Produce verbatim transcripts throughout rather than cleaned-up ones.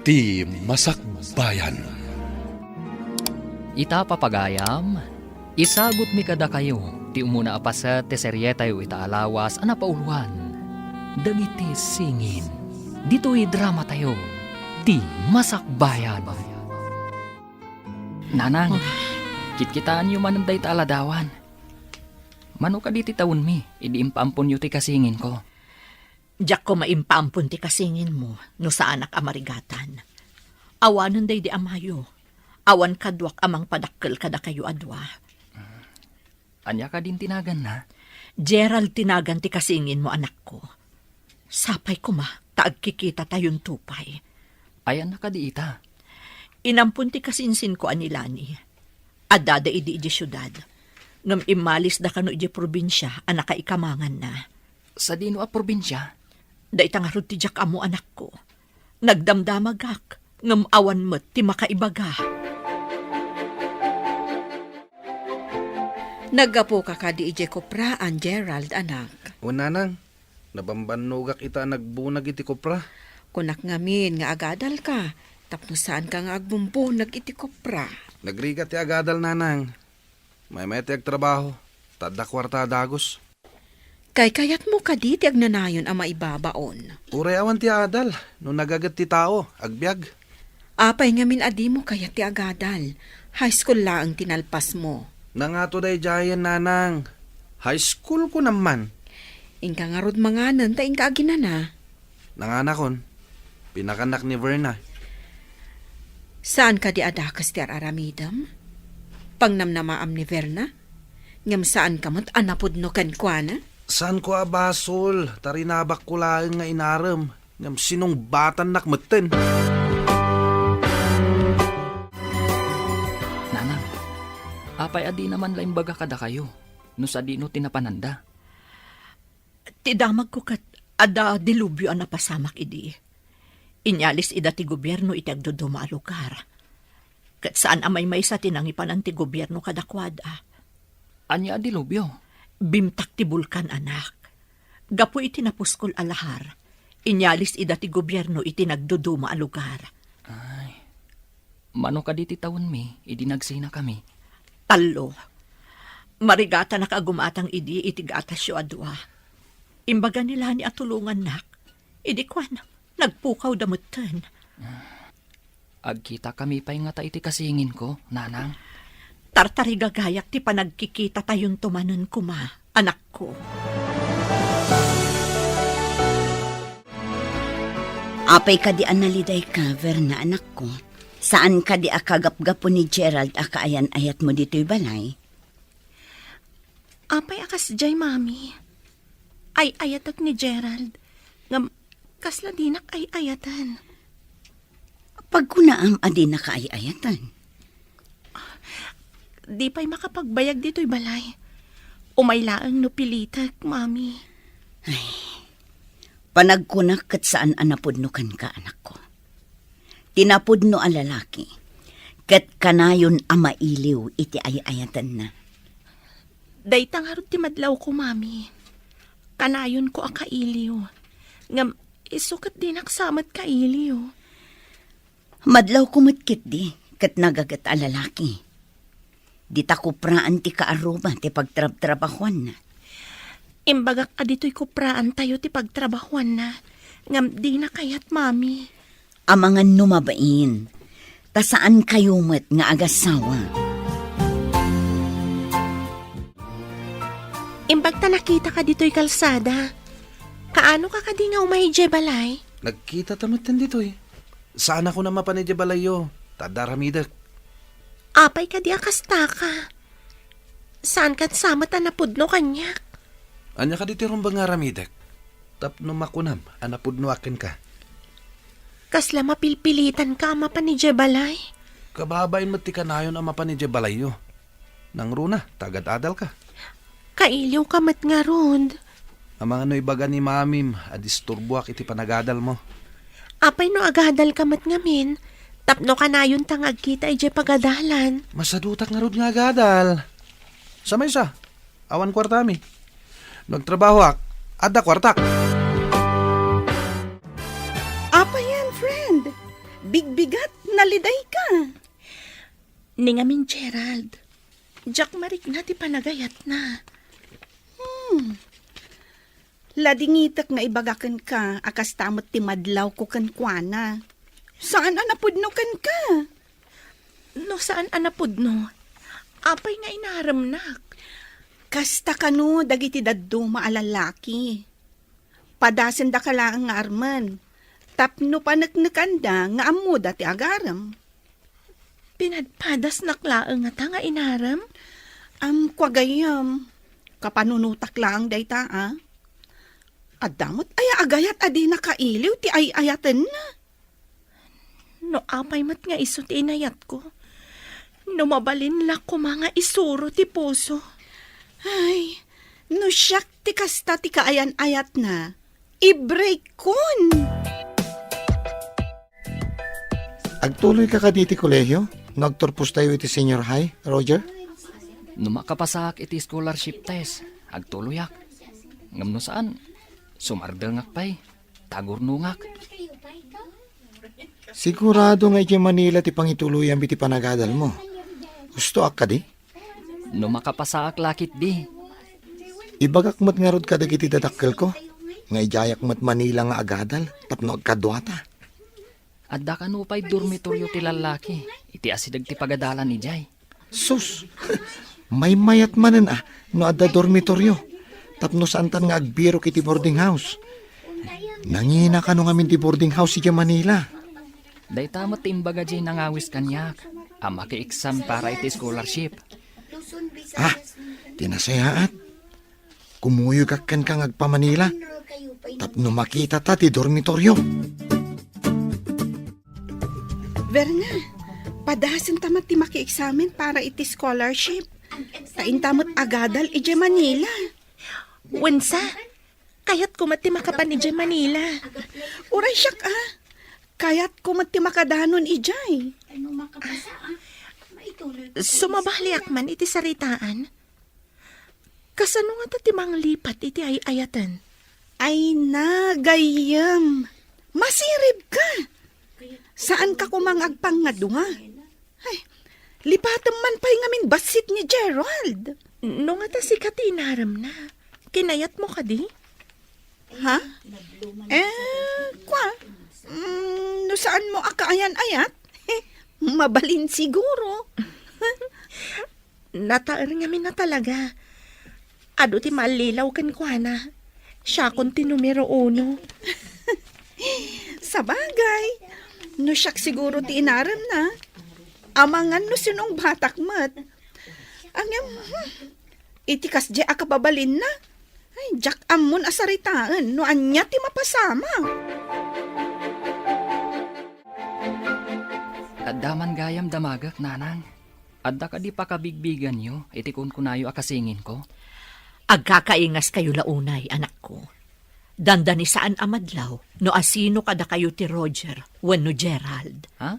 Ti Masakbayan. Ita, papagayam, isagutmi kadakayo ti umuna a paset ti serietayo ita a lawas a napauluan, Dagiti Singin. Ditoy dramatayo, Ti Masakbayan. Nanang, kitkitaenyo manen dayta a ladawan. Mano kadi ti tawenmi idi impaamponyo ti kasinginko? Diak koma impaampon ti kasinginmo no saanak a marigatan. Awanen daydi amayo. Awan kaduak a mangpadakkel kadakayo a dua. Ania kadin ti naganna? Gerald ti nagan ti kasinginmo, anakko. Sapay koma ta agkikitatayon pay. Ayanna kadi ita? Inampon ti kasinsinko a ni Lani. Addada idi idiay siudad. Ngem immalisda kano idiay probinsia a nakaikamanganna. Sadino a probinsia? Dayta ngarud ti diak ammo, anakko. Nagdamdamagak, ngem awan met ti makaibaga. Naggapuka kadi idiay kopraan, Gerald, anak? Wen, nanang. Nabambannogak ita a nagbunag iti kopra. Kunak ngamin nga agadalka, tapno saanka nga agbumbunag iti kopra. Nagrigat ti agadal, nanang. Maymayat ti agtrabaho, ta adda kuarta a dagus. Kaykayatmo kadi ti agnanayon a maibabaon? Uray awan ti adal, no nagaget ti tao, agbiag. Apay ngamin a dimo kayat ti agadal? High school laeng ti nalpasmo. Nangato daydiayen, nanang. High school ko naman. Inka ngarud manganen ta inka aginana. Nanganakon, pinakannak ni Verna. Saan kadi a dakes ti ar-aramidem? Pangnamnamaam ni Verna? Ngem saanka met a napudno kenkuana? Saanko a basol, ta rinabakko laeng nga inarem, ngem sinungbatannak metten. Nanang, apay a dina man la imbaga kadakayo no sadino ti napananda? Ti damagko ket adda dilubio a napasamak idi. Inyalis ida ti gobierno iti agduduma a lugar. Ket saan a maymaysa ti nangipanan ti gobierno kadakuada. Ania a dilubio? Bimtak ti bulkan, anak. Gapu iti napuskol a lahar, inyalis ida ti gobierno iti nagduduma a lugar. Ay. Mano kadi ti tawenmi idi nagsinakami? Tallo. Marigatanak a gumatang idi iti gatasyo a dua. Imbaga ni Lani a tulongannak. Idi kuan, nagpukawda metten. Agkitakami pay ngata iti kasinginko, nanang? Tartarigagayak ti panagkikitatayon manen koma, anakko. Apay kadi a nalidayka, Verna, anakko? Saan kadi a kagapgapu ni Gerald a kaayan-ayatmo ditoy balay? Apay a kasdiay, Mami? Ay-ayatek ni Gerald. Ngem, kasla dinak ay-ayaten. Pagkunaam a dinaka ay-ayaten? Di pay makapagbayag ditoy balay. Umay laeng no pilitek, Mami. Ay, panagkunak ket saan a napudno kenka, anakko. Ti napudno a lalaki, ket kanayon a mailiw iti ay-ayatenna. Dayta ngarud ti madlawko, Mami. Kanayonko a kailiw. Ngem isu ket dinak sa met kailiw. Madlawko met ketdi ket nagaget a lalaki. Dita kupraan ti kaarruba ti pagtrabtrabahuanna. Imbagak a ditoy kupraantayo ti pagtrabahuanna, ngem dina kayat, Mami. Amangan no mabain, ta saankayo met nga agasawa. Imbag ta nakitaka ditoy kalsada. Kaano ka kadi nga umay idiay balay? Nagkita ta metten ditoy. Saan a kunam a mapan idiay balayyo, ta adda aramidek. Apay kadi a kastaka? Saan ket sa met a napudno kaniak? Ania kadi ti rumbeng nga aramidek? Tapno makunam a napudnoak kenka. Kasla mapilpilitanka a mapan idiay balay? Kababain met ti kanayon a mapan idiay balayyo. Nangruna, ta agad-adalka. Kailiwka met ngarud. Amangan no ibaga ni Mamim a disturboak iti panagadalmo. Apay no agadalka met ngamin, tapno kanayonta nga agkita idiay pagadalan? Masadutak ngarud nga agadal. Sa maysa, awan kuartami. No agtrabahoak, adda kuartak. Apay, friend? Bigbigat, nalidayka. Ni ngamin, Gerald, diak marikna ti panagayatna. Hmm. Ladingitek nga ibagakenka a kasta met ti madlawko kenkuana. Saan a napudno kenka? No saan a napudno, apay nga inaremnak? Kasta kano dagiti dadduma a lalaki. Padasendaka laeng nga armen, tapno paneknekanda nga ammoda ti agarem. Pinadpadasnak laeng ngata nga inarem? Am, kua gayyem, kapanunotak laeng dayta, a. Adda met aya a gayat a di nakailiw ti ay-ayatenna? No apay met nga isu ti inayatko, no mabalin la koma nga isuro ti puso. Ay, no siak ti kasta ti kaayan-ayatna, i-break-kon! Agtuloyka kadi iti kolehio no agturpostayo iti senior high, Roger? No makapasaak iti scholarship test, agtuloyak. Ngem no saan, sumardengak pay. Tagurnongak. Sigurado nga idiay Manila ti pangituloyam iti panagadalmo. Hustoak kadi? No makapasaak la ketdi. Ibagak met ngarud kadagiti dadakkelko nga idiayak met Manila nga agadal tapno agkaduata. Adda kano pay dormitoryo ti lallaki iti asideg ti pagadalan idiay. Sus! Maymayat manen a no adda dormitoryo tapno saantan nga agbirok iti boarding house. Nangina kano ngamin ti boarding house idiay Manila. Dayta met ti imbaga diay nangawis kaniak a maki-exam para iti scholarship. Ah, ti nasayaat. Kumuyogak kenka nga agpa-Manila tapno makitata ti dormitoryo. Verna, padasenta met ti makieksamen para iti scholarship. Ta inta met agadal idiay Manila. Wensa, kayatko met ti makapan idiay Manila. Uray siak, a. Kayatko met ti makadanon idiay. Sumabaliak man iti saritaan. Kasano ngata ti manglipat iti ay-ayaten? Ay na, gayyem. Masiribka. Saanka koma nga agpangngadua? Ay, lipatem man pay ngamin bassit ni Gerald. No ngata sika ti inaremna, kinayatmo kadi? Ha? Eh, kua? Mm, no saanmo a kaayan-ayat? Mabalin siguro. Nataer ngamin a talaga. Adu ti mallilaw kenkuana. Siakon ti numero uno. Sabagay, no siak siguro ti inaremna, amangan no sinong batak met. Ngem, hmm, iti kasdiay a kababalinna, ay, diak ammon a saritaen no ania ti mapasama. Adda man gayam damagek, nanang. Adda kadi pakabigbiganyo iti kunkunayo a kasinginko? Agkakaingaskayo la unay, anakko. Dandani saan a madlaw no asino kadakayo ti Roger wenno Gerald. Ha?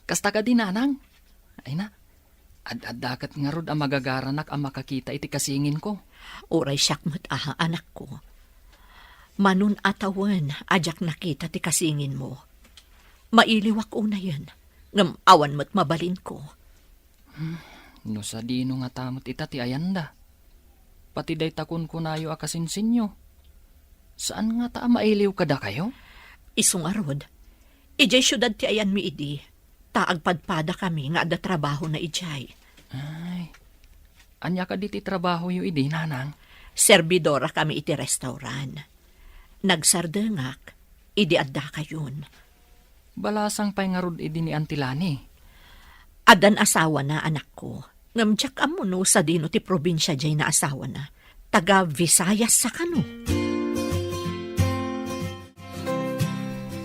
Kasta kadi, nanang? Ay na, ad-adda ket ngarud a magagaranak a makakita iti kasinginko. Uray siak met a, anakko. Manon a tawen a diak nakita ti kasinginmo. Mailiwak unayen, ngem awan met mabalinko. Hmm, no sadino ngata met ita ti ayanda. Pati dayta kunkunayo a kasinsinyo. Saan ngata a mailiw kadakayo? Isu ngarud, idiay siudad ti ayanmi idi, ta agpadpadakami nga adda trabahona idiay. Ay, ania kadi ti trabahoyo idi, nanang? Serbidorakami iti restaurant. Nagsardengak idi addakayon. Balasang pay ngarud idi ni Auntie Lani? Addan asawana, anakko. Ngem diak ammo no sadino ti probinsia diay naasawana. Taga Visayas sa kano?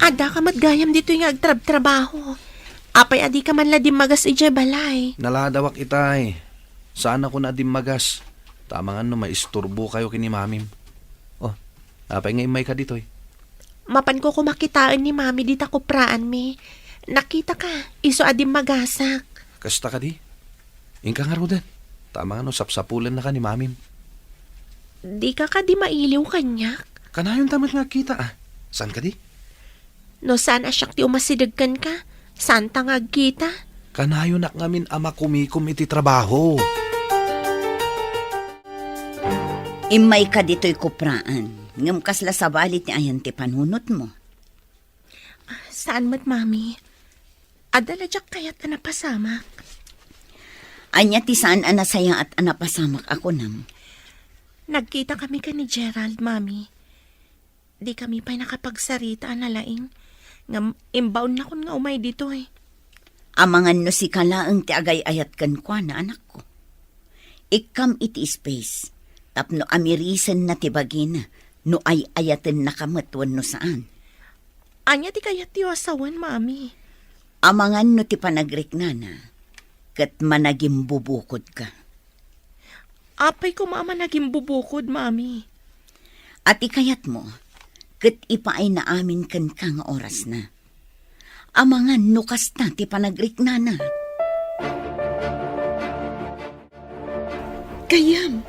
Addaka met gayam ditoy nga agtrabtrabaho. Apay a dika man la dimmagas idiay balay? Naladawak itay. Saanakon a dimmagas. Ta amangan no maisturbokayo ken ni mamim. Oh, apay nga immayka ditoy? Mapanko koma kitaen ni mami dita kupraanmi. Nakitaka, isu a dimmagasak. Kasta kadi? Inka ngaruden. Ta amangan no sapsapulennaka ni mamim. Dika kadi mailiw kaniak? Kanayonta met nga agkita, a. Saan kadi? No saan a siak ti umasideg kenka, saanta nga agkita. Kanayonak ngamin a makumikom iti trabaho. Immayka ditoy kupraan, ngem kasla sabali ti ayan ti panunotmo. Saan met, Mami. Adda la diak kayat a napasamak. Ania ti saan a nasayaat a napasamak a kunam? Nagkita kami ken ni Gerald, Mami. Di kami pay nakapagsarita a nalaing, ngem imbaonnakon nga umay ditoy. Amangan no sika laeng ti agay-ayat kenkuana, anakko. Ikkam iti space, tapno amirisenna ti bagina no ay-ayatennaka met wenno saan. Ania ti kayatyo a sawen, Mami? Amangan no ti panagriknana ket managimbubukodka. Apay koma a managimbubukod, Mami? A ti kayatmo, ket ipaayna amin kenka nga orasna. Amangan no kasta ti panagriknana. Gayyem,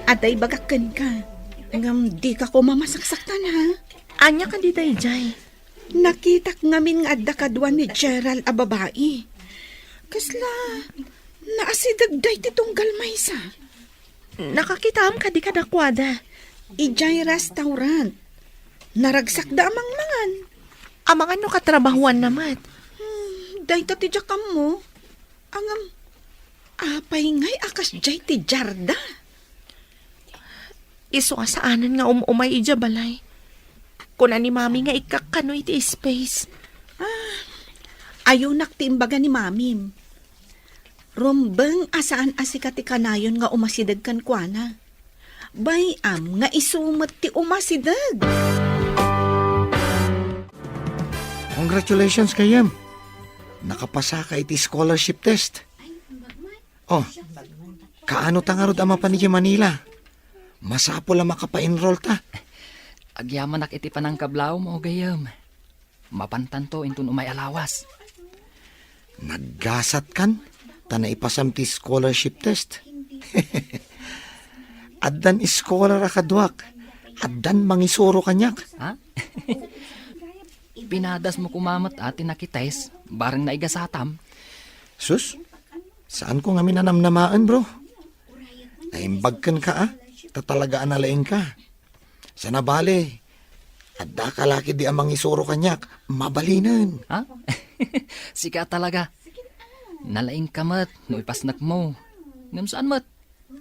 adda ibagak kenka, ngem dika koma masaksaktan, ha? Ania kadi daydiay? Nakitak ngamin nga adda kadua ni Gerald a babai. Kasla naasidegda iti tunggal maysa. Nakakitaam kadi kadakuada? Idiay restaurant. Naragsakda a mangmangan. Amangan no katrabahuanna met. Hmm, dayta ti diak ammo. Ngem, apay ngay a kasdiay ti diarda? Isu a saanen nga um-umay idiay balay. Kuna ni Mami nga ikkakkano iti space. Ah, ayunak ti imbaga ni Mamim. Rumbeng a saan a sika ti kanayon nga umasideg kenkuana. Bay-am nga isu met ti umasideg. Congratulations, gayyem. Nakapasaka iti scholarship test. Oh, kaano ta ngarud a mapan idiay Manila? Masapul a makapa-enroll ta. Agyamanak iti panangkablawmo, gayyem. Mapantanto inton umay a lawas. Naggasatkan, ta naipasam ti scholarship test. Addan scholar a kaduak, addan mangisuro kaniak. Ha? Pinadasmo koma met a ti nakitest, bareng naigasatam. Sus, saanko ngamin a namnamaen, bro. Naimbag kenka, a, ta talaga a nalaingka. Sana bale, adda ka la ketdi a mangisuro kaniak, mabalinen. Ha? Sika talaga. Nalaingka met no ipasnekmo. Ngem saan met,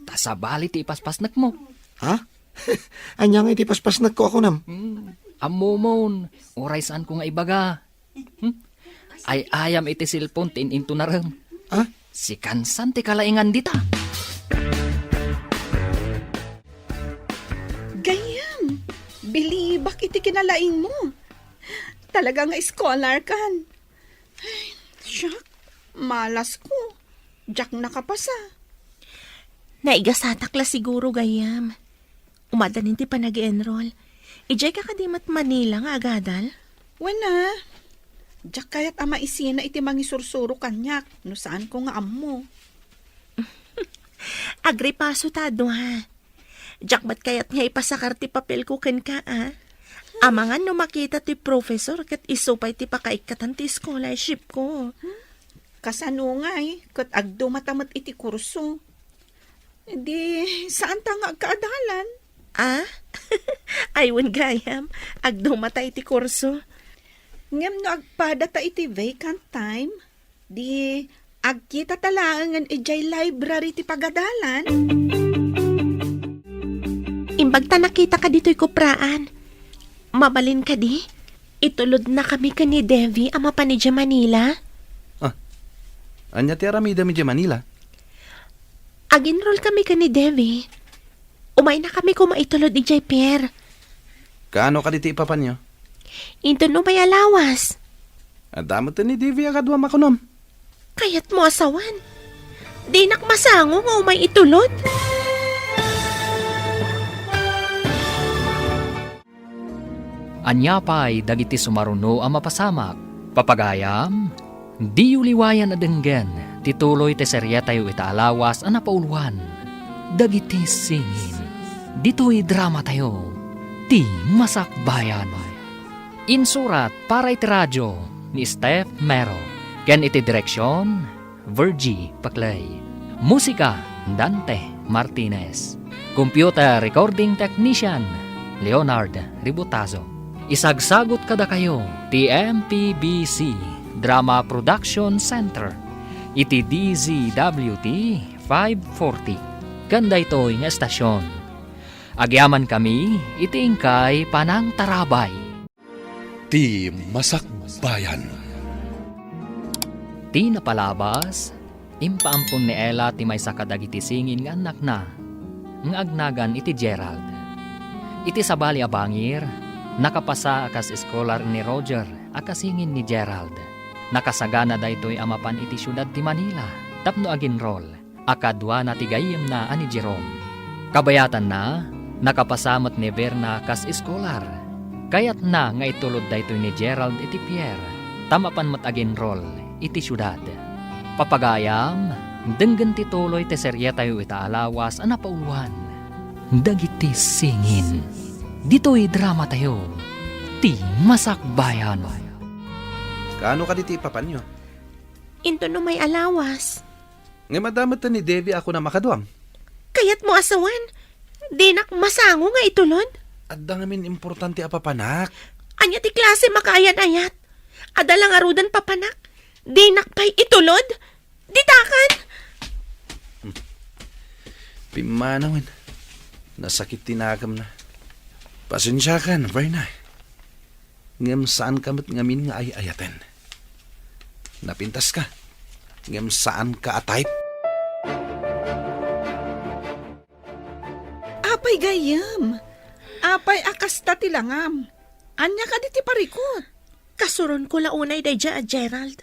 ta sabali ti ipaspasnekmo. Ha? Ania nga iti paspasnekko a kunam? Hmm, ammomon, uray saanko nga ibaga. Hmm? Ay-ayam iti cellphone ti in-intunarem. Ah? Sikan san ti kalaingan dita. Gayyem, bilibak iti kinalaingmo. Talaga nga scholar kan. Ay, siak, malasko. Diak nakapasa. Naigasatak la siguro, gayyem. Umadanin ti panag-enroll. Idiay ka kadi met Manila nga agadal? Wen a. Diak kayat a maisina iti mangisursuro kaniak no saanko nga ammo. Agripaso ta a dua. Diak met kayat nga ipasakar ti papelko kenka, a. Amangan no makita ti professor ket isu pay ti pakaikkatan ti scholarship ko. Kasano ngay ket agdumata met iti kurso? Di, saanta nga agkaadalan? Ah? Ay, wen gayam, agdumata iti kurso. Ngem no agpadata iti vacant time, di, agkitata laengen idiay library ti pagadalan. Imbag ta nakitaka ditoy kupraan. Mabalin kadi? Itulodnakami ken ni Devi a mapan idiay Manila. Ah, ania ti aramidem idiay Manila? Ag-enroll kami ken ni Devi. Umaynakami koma itulod idiay pier. Kaano kadi ti ipapanyo? Inton umay a lawas. Adda met ni Devi a kaduam a kunam. Kayatmo a sawen? Dinak masango nga umay itulod? Ania pay dagiti sumaruno a mapasamak? Papagayam, diyo liwayan a denggen ti tuloy ti serietayo ita a lawas a napauluan, Dagiti Singin. Ditoy dramatayo, Ti Masakbayan. Insurat para iti radio ni Steph Mero, ken iti direksion, Virgie Paclay. Musika, Dante Martinez. Computer recording technician, Leonard Ributazo. Isagsagut kadakayo ti M P B C Drama Production Center iti D Z W T five forty. Ken daytoy nga estasion, agyamankami iti inkay panangtarabay. Ti Masakbayan. Ti napalabas, impaampon ni Ella ti maysa kadagiti singin nga annakna nga agnagan iti Gerald. Iti sabali a bangir, nakapasa a kas eskolar ni Roger a kasingin ni Gerald. Nakasagana daytoy a mapan iti siudad ti Manila tapno agenrol a kaduana ti gayyemna a ni Jerome. Kabayatanna, nakapasa met ni Verna kas eskolar. Kayatna nga itulod daytoy ni Gerald iti pier, ta mapan met agenrol iti siudad. Papagayam, denggen ti tuloy ti serietayo ita a lawas a napauloan. Dagiti singin. Ditoy dramatayo, ti Masakbayan. Kaano kadi ti ipapanyo? Inton umay a lawas. Ngem adda met ni Devi a kunam a kaduam. Kayatmo a sawen, dinak masango nga itulod? Adda ngamin importante a papanak. Ania ti klase makaayan-ayat? Adda la ngaruden papanak. Dinak pay itulod? Ditakan! Pimmanawen. Nasakit ti nakemna. Pasensiakan, Verna. Ngem saanka met ngamin nga ay-ayaten. Napintaska, ngem saanka a type. Apay gayyem? Apay a kasta ti langam? Ania kadi ti parikut? Kasuronko la unay daydiay a Gerald.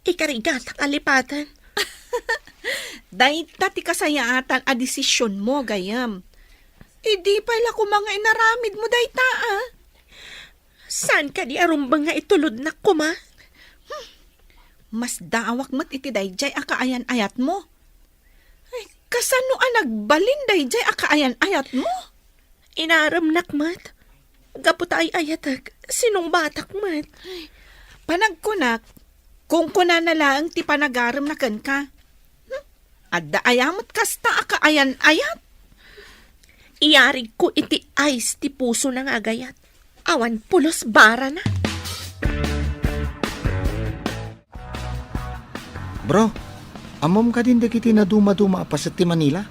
Ikarigatak a lipaten. Dayta ti kasayaatan a desisionmo, gayyem. Idi pay la koma nga inaramidmo dayta, a? Saan kadi a rumbeng nga itulodnak koma? Hmm. Masdaawak met iti daydiay a kaayan-ayatmo. Ay, kasano a nagbalin daydiay a kaayan-ayatmo? Inaremnak met. Gapu ta ay-ayatek, sinungbatak met. Ay, panagkunak, kunkunana laeng ti panagaremna kenka. Hmm? Adda aya met kasta a kaayan-ayat? Iyarigko iti ice ti pusona nga agayat. Awan pulos barana. Bro, ammom kadin dagiti nadumaduma a paset ti Manila?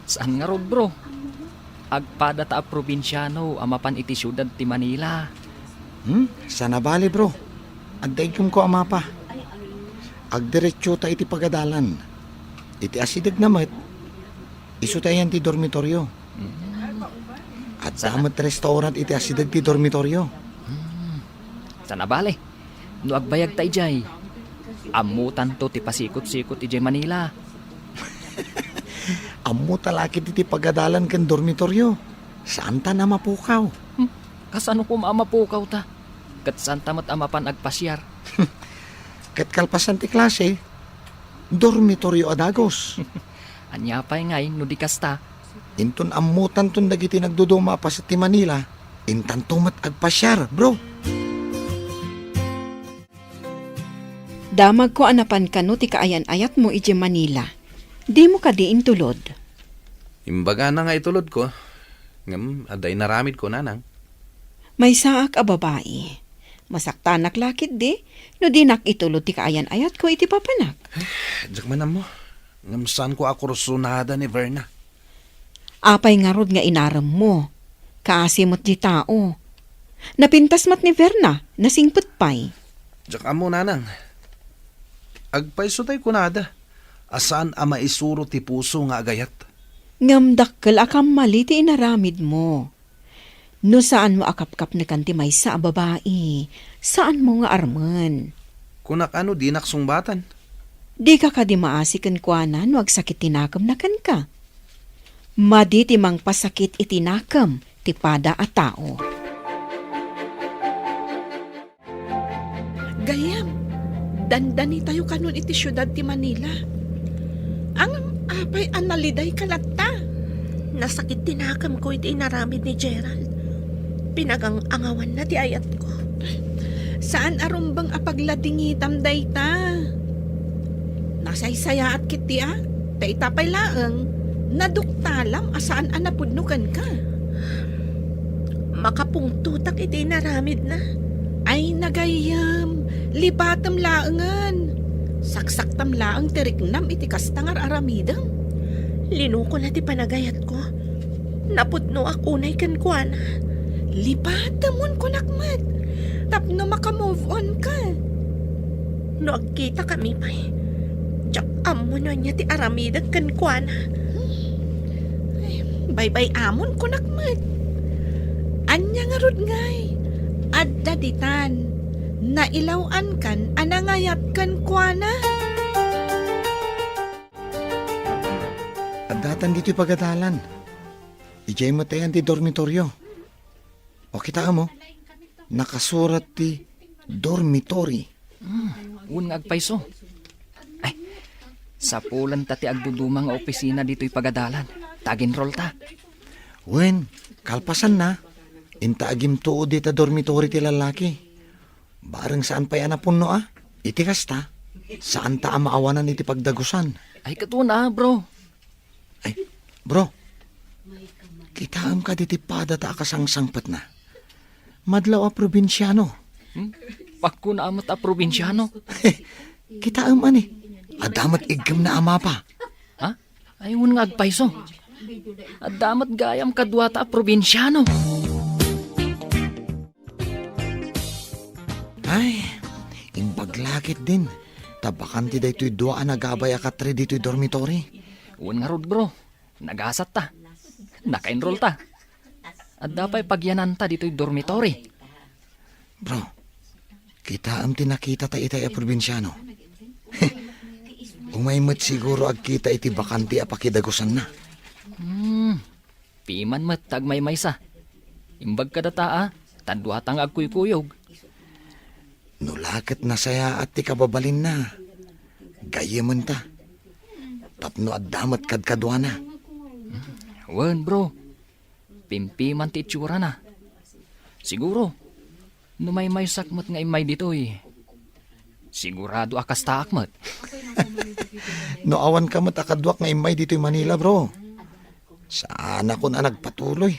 Saan ngarud, bro. Agpadata a probinsiano a mapan iti siudad ti Manila. Hmm? Saan a bale, bro. Adda iggemko a mapa. Agdiretsota iti pagadalan. Iti asidegna met, isu ti ayan ti dormitorio. Hmm. Adda met restaurant iti asideg ti dormitorio. Hmm. Saan a bale. No agbayagta idiay, ammotanto ti pasikot-sikot idiay Manila. Ammota la ketdi ti pagadalan ken dormitorio. Saanta a mapukaw. Hmm, kasano koma a mapukawta? Ket saanta met a mapan agpasiar. Ket kalpasan ti klase, dormitorio a dagus. Ania pay ngay no di kasta? Inton ammotanton dagiti nagduduma a paset ti Manila, intanto met agpasiar, bro. Damagko a napan kano ti kaayan-ayatmo idiay Manila. Dimo kadi intulod? Imbagana nga itulodko, ngem adda inaramidko, nanang. Maysaak a babai. Masaktanak la ketdi no dinak itulod ti kaayan-ayatko iti papanak. Diak man ammo, ngem saanko a kursunada ni Verna. Apay ngarud nga inaremmo? Kaasi met ti tao. Napintas met ni Verna, nasingpet pay. Diak ammo, nanang. Agpayso tay kunada a saan a maisuro ti puso nga agayat. Ngem dakkel a kammali ti inaramidmo. No saanmo a kapkapnekan ti maysa a babai, saanmo nga armen. Kunak a no dinak sungbatan. Dika kadi maasi kenkuana no agsakit ti nakemna kenka? Madi ti mangpasakit iti nakem ti pada a tao. Gayyem, dandanitayo kanon iti siudad ti Manila. Ngem apay a nalidayka latta? Nasakit ti nakemko iti inaramid ni Gerald. Pinagang-angawanna ti ayatko. Saan a rumbeng a pagladingitam dayta. Nasaysayaat ketdi a, ta ita pay laeng, naduktalam a saan a napudno kenka. Makapungtotak iti inaramidna. Ay, nagayyem, lipatem laengen. Saksaktam laeng ti riknam iti kasta nga ar-aramidem. Linukona ti panagayatko. Napudnoak unay kenkuana. Lipatemon, kunak met, tapno maka-move on ka. No agkitakami pay, diak ammo no ania ti aramidek kenkuana. Ay, baybay-amon, kunak met. Ania ngarud ngay? Adda ditan. Nailaw-ankan a nangayat kenkuana. Addatan ditoy pagadalan. Idiay met ayan ti dormitorio. O, kitaem, o. Nakasurat ti dormitory. Hmm, wen nga agpayso. Ay, sapulen ta ti agduduma nga opisina ditoy pagadalan. Ta ag-enroll ta. Wen, kalpasanna, inta agimtuod dita dormitory ti lallaki. Bareng saan pay a napunno a. Iti kasta, saan ta a maawanan iti pagdagusan. Ay, katuna, bro. Ay, bro, kitaem kadi ti pada ta a kasangsangpetna? Madlaw a probinsiano. Hmm? Pakuna met a probinsiano. Kitaem, ani? Adda met iggemna a mapa. Ha? Ay, wen nga agpayso. Adda met gayam kaduata a probinsiano. Ay, imbag la ketdin, ta bakante daytoy dua a nagabay a katre ditoy dormitory. Wen ngarud, bro. Nagasat ta. Naka-enroll ta. Adda pay pagyananta ditoy dormitory. Bro, kitaem ti nakitata itay a probinsiano. Umay met siguro agkita iti bakante a pakidagusanna. Hmm, piman met ta agmaymaysa. Imbag kadata a, ta duata nga agkuykuyog. No la ket nasayaat ti kababalinna, gayyementa. Tapno adda met kadkaduana. Wen, bro. Pimpiman ti itsurana. Siguro, no maymaysak met nga immay ditoy, sigurado a kastaak met. No awanka met a kaduak nga immay ditoy Manila, bro, saanakon a nagpatuloy.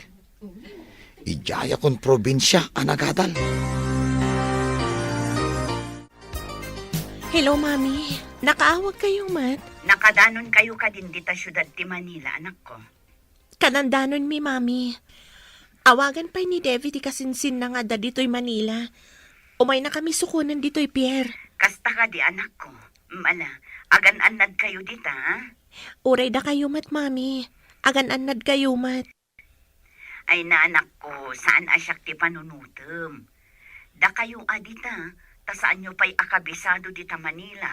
Idiayakon probinsia a nagadal. Hello, Mami. Nakaawag kayo met? Nakadanon kayo kadin dita siudad ti Manila, anakko? Kanandanonmi, Mami. Awagan pay ni Devi ti kasinsinna nga adda ditoy Manila. Umayna kami sukonen ditoy pier. Kasta kadi, anakko. Mala, agan-annad kayo dita, ha? Uray dakayo met, Mami. Agan-annad kayo met. Ay, anakko, saan a siak ti panunotem. Dakayo a dita, ta saanyo pay a kabisado dita Manila.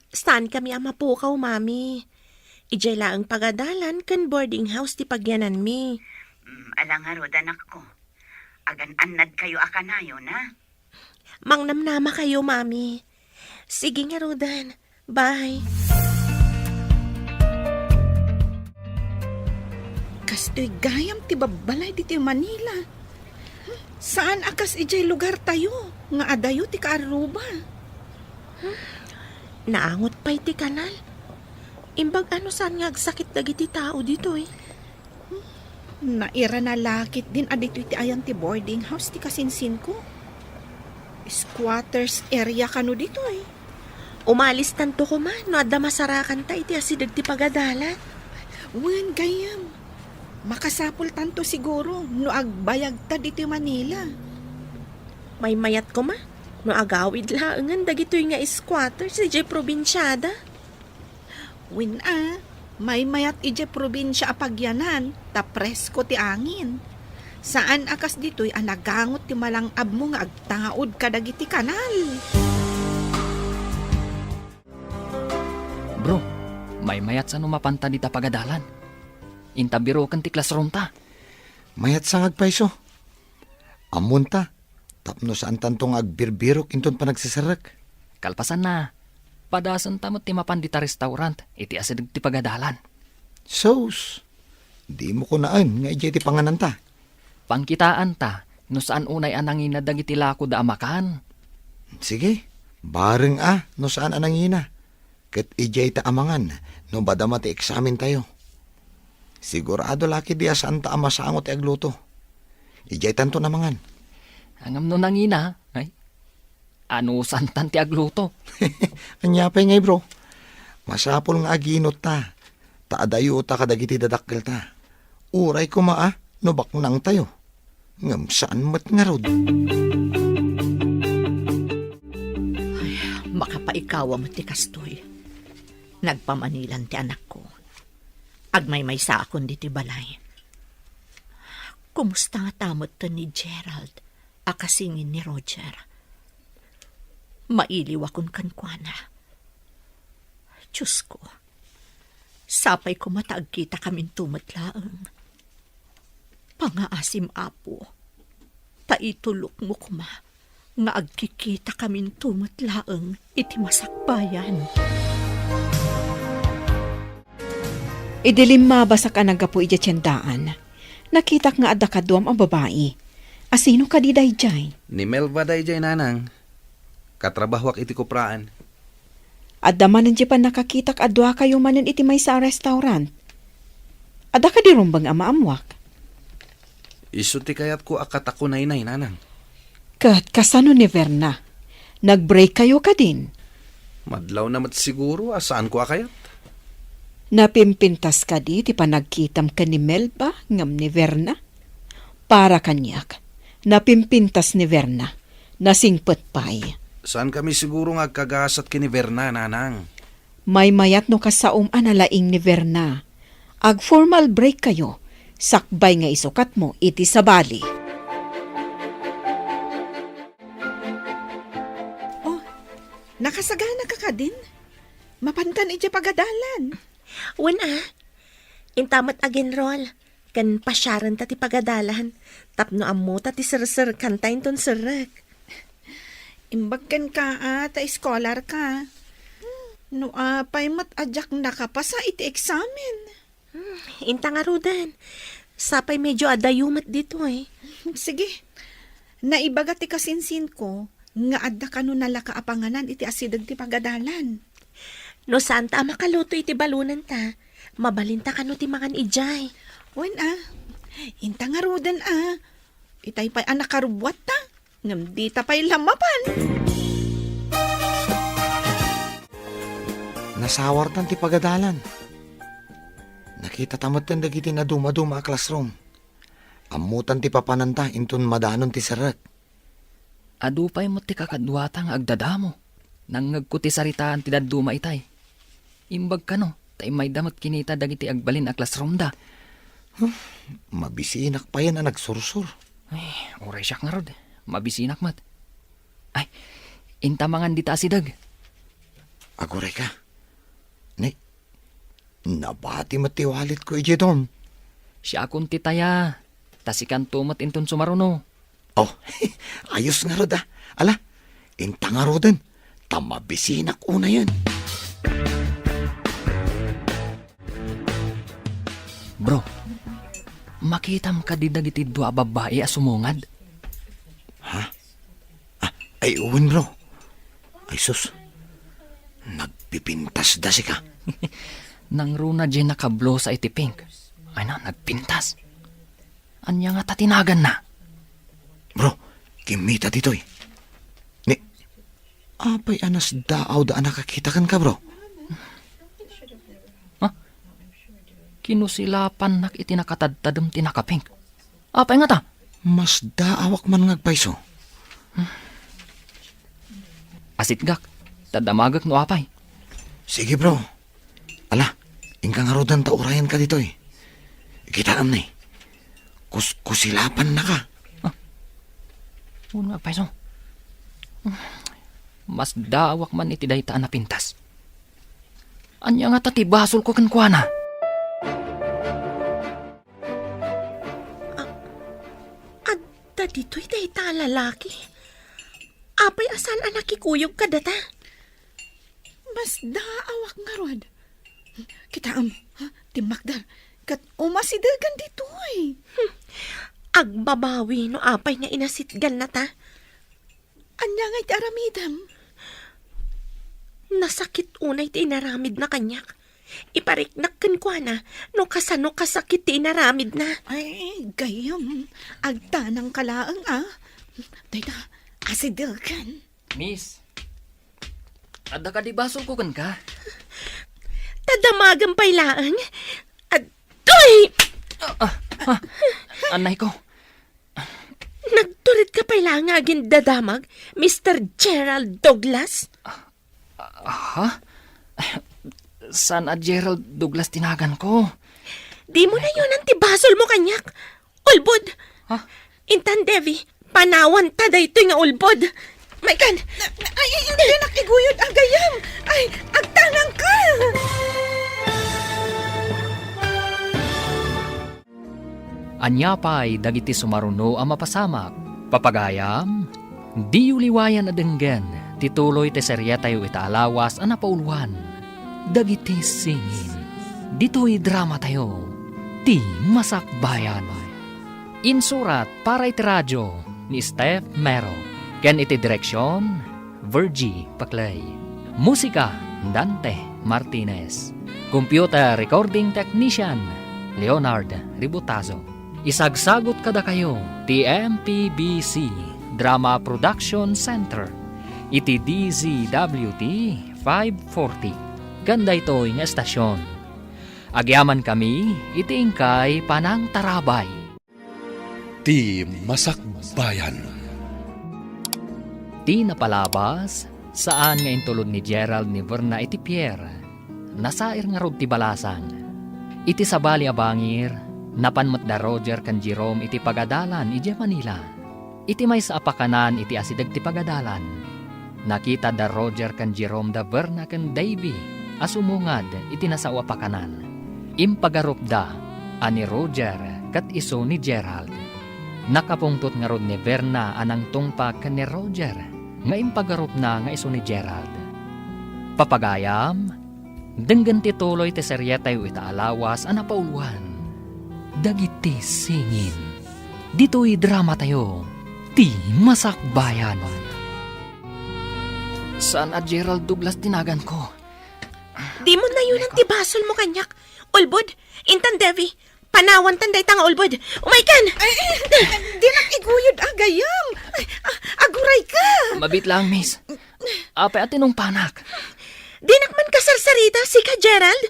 Saankami a mapukaw, Mami. Idiay laeng pagadalan ken boarding house ti pagyananmi. Mm, ala ngarud, anakko. Agan-annad kayo a kanayon, ha? Mangnamnama kayo, Mami. Sige ngaruden. Bye. Kastoy gayam ti babbalay ditoy Manila. Saan a kas idiay lugar tayo, nga adayo ti kaarruba. Naangot pay ti kanal. Imbag ano saan nga agsakit dagiti tao ditoy. Nairana la ketdin a ditoy ti ayan ti boarding house ti kasinsinko. Squatters area kano ditoy. Umalistanto koma no adda masarakanta iti asideg ti pagadalan. Wen, gayyem. Makasapultanto siguro no agbayagta ditoy Manila. Maymayat koma no agawid laengen dagitoy nga squatters idiay probinsiada. Wen a, maymayat idiay probinsia a pagyanan, ta presko ti angin. Saan a kas ditoy a nagangot ti malang-abmo nga agtaud kadagiti kanal. Bro, maymayat sa no mapanta dita pagadalan. Inta biroken ti classroom ta. Mayat sa nga agpayso. Ammonta, tapno saantanto nga agbirbirok inton panagseserrek. Kalpasanna, padasenta met ti mapan dita restaurant iti asideg ti pagadalan. Sus, dimo kunaen nga idiay ti pangananta. Pangkitaanta no saan unay a nangina dagiti lakoda a makan. Sige, bareng a no saan a nangina. Ket idiay ta a mangan no madama ti eksamentayo. Sigurado la ketdi a saanta a masango ti agluto. Idiaytanton a mangan. Ngem no nangina, ay, anusantan ti agluto. Ania pay ngay, bro? Masapul nga aginuta, ta adayota kadagiti dadakkelta. Uray koma a no baknangtayo. Ngem saan met ngarud. Ay, makapaikawa met ti kastoy. Nagpamanilan ti anakko. Agmaymaysaakon ditoy balay. Kumusta ngata metten ni Gerald a kasingin ni Roger? Mailiwakon kenkuana. Diosko, sapay koma ta agkitakaminto met laeng. Pangaasim, Apo, ta itulokmo koma nga agkikitakaminto met laeng iti masakbayan. Idi limmabasak a naggapu idiay tiendaan, nakitak nga adda kaduam a babai. Asino kadi daydiay? Ni Melba daydiay, nanang. Katrabahoak iti kupraan. Adda manen diay pannakakitak a duakayo manen iti maysa a restaurant. Adda kadi rumbeng a maammoak? Isu ti kayatko a katakunaynay, nanang. Ket kasano ni Verna? Nag-break kayo kadin? Madlawna met siguro a saanko a kayat. Napimpintas kadi ti panagkitam ken ni Melba ngem ni Verna? Para kaniak, napimpintas ni Verna. Nasingpet pay. Saankami siguro nga agkagasat ken ni Verna, nanang. Maymayat no kasaom a nalaing ni Verna. Ag-formal break kayo, sakbay nga isukatmo iti sabali. Oh, nakasagana ka kadin? Mapankan idiay pagadalan. Wen a, inta met ag-enroll ken pasiarenta ti pagadalan tapno ammota ti serserkanta inton serrek. Imbag kenka a ta eskolar ka. No apay met a diak nakapasa iti eksamen. Hmm, inta ngaruden. Sapay medyo adayo met ditoy. Sige. Naibaga ti kasinsinko nga adda kano nalaka a panganan iti asideg ti pagadalan. No saanta a makaluto iti balonenta, mabalinta kano ti mangan idiay. Wen a, inta ngaruden a. Itay pay a nakarubbuatta, ngem dita pay la mapan. Nasawartan ti pagadalan. Nakitata metten dagiti nadumaduma a classroom. Ammotan ti papananta inton madanon ti serrek. Adu pay met ti kakaduata nga agdadamo. Nangngegko ti saritaan ti dadduma itay. Imbag kano, ta immayda met kinita dagiti agbalin a classroomda. Huh, mabisinak payen a nagsursur. Ay, uray siak ngarud. Mabisinak met. Ay, inta mangan dita asideg. Aguray ka. Ni, nabati met ti walletko idiay dorm. Siakon ti taya, ta sikanto met inton sumaruno. Oh, ayos ngarud a. Ala, inta ngaruden, ta mabisinak unayen. Bro, makitam kadi dagiti dua a babbai a sumungad? Ha? Ah, ay, wen, bro. Ay, sus. Nagpipintasda sika. Nangruna diay nakablusa iti pink. Ay na, nagpintas. Ania ngata ti naganna? Bro, kimmita ditoy. Ni, apay a nasdaawda a nakakita kenka, bro? Ha? Kinusilapannak iti nakatadtadem ti nakapink. Apay ngata? Masdaawak man nga agpayso. Asitgak, ta damagek no apay. Sige, bro. Ala, inka ngaruden ta urayenka ditoy. Kitaem ni. Kuskusilapannaka. Ah. Wen nga agpayso. Masdaawak man iti dayta a napintas. Ania ngata ti basolko kenkuana? A-, adda ditoy dayta a lalaki? Apay a saan a nakikuyog kadata? Masdaawak ngarud. Kitaem, ha? Timmakder. Ket umasidegan ditoy. Hmm. Agbabawi no apay nga inasitganna ta. Ania nga iti aramidem? Nasakit unay ti inaramidna kaniak. Ipariknak kenkuana no kasano kasakit ti inaramidna. Ay, gayyem. Agtanangka laeng, a. Dayta, asidegen. Miss, adda kadi basolko kenka? Ta damagem pay laeng. Adtoy! Ah, ah, ah, anay ko. Nagtured ka pay laeng nga agindadamag, Mister Gerald Douglas? Ah, ha? Saan a Gerald Douglas ti naganko? Dimo nayonan ti basolmo kaniak. Ulbod! Ha? Intan, Devi, panawanta daytoy nga ulbod. Maikan! Ay, ay, dinak iguyod a gayyem! Ay, agtanangka! Ania pay dagiti sumaruno a mapasamak? Papagayam, diyo liwayan a denggen ti tuloy ti serietayo ita a lawas a napauluan, Dagiti Singin. Ditoy dramatayo, Ti Masakbayan. Insurat para iti radio ni Steph Mero, ken iti direksion, Virgie Paclay. Musika, Dante Martinez. Computer recording technician, Leonard Ributazo. Isagsagut kadakayo ti M P B C Drama Production Center iti D Z W T five forty. Ken daytoy nga estasion, agyamankami iti inkay panangtarabay. Ti Masakbayan. Ti napalabas, saan nga intulod ni Gerald ni Verna iti pier. Nasair ngarud ti balasang. Iti sabali a bangir, napan met da Roger ken Jerome iti pagadalan idiay Manila. Iti maysa a pakanan iti asideg ti pagadalan, nakita da Roger ken Jerome da Verna ken Davy a sumungad iti nasao a pakanan. Impagarupda a ni Roger ket isu ni Gerald. Nakapungtot ngarud ni Verna a nangtungpag ken ni Roger nga impagarupna nga isu ni Gerald. Papagayam, denggen ti tuloy ti serietayo ita a lawas a napauluan, Dagiti Singin. Ditoy dramatayo, Ti Masakbayan. Saan a Gerald Douglas ti naganko? Dimo nayonan ti basolmo kaniak. Ulbod, intan Davy, panawantan dayta nga ulbod. Umaykan! Ay, ay, dinak iguyod a gayyem. Ay, a-, agurayka. Mabiit lang, miss. Apay a tinungpanak? Dinak man kasarsarita, sika, Gerald?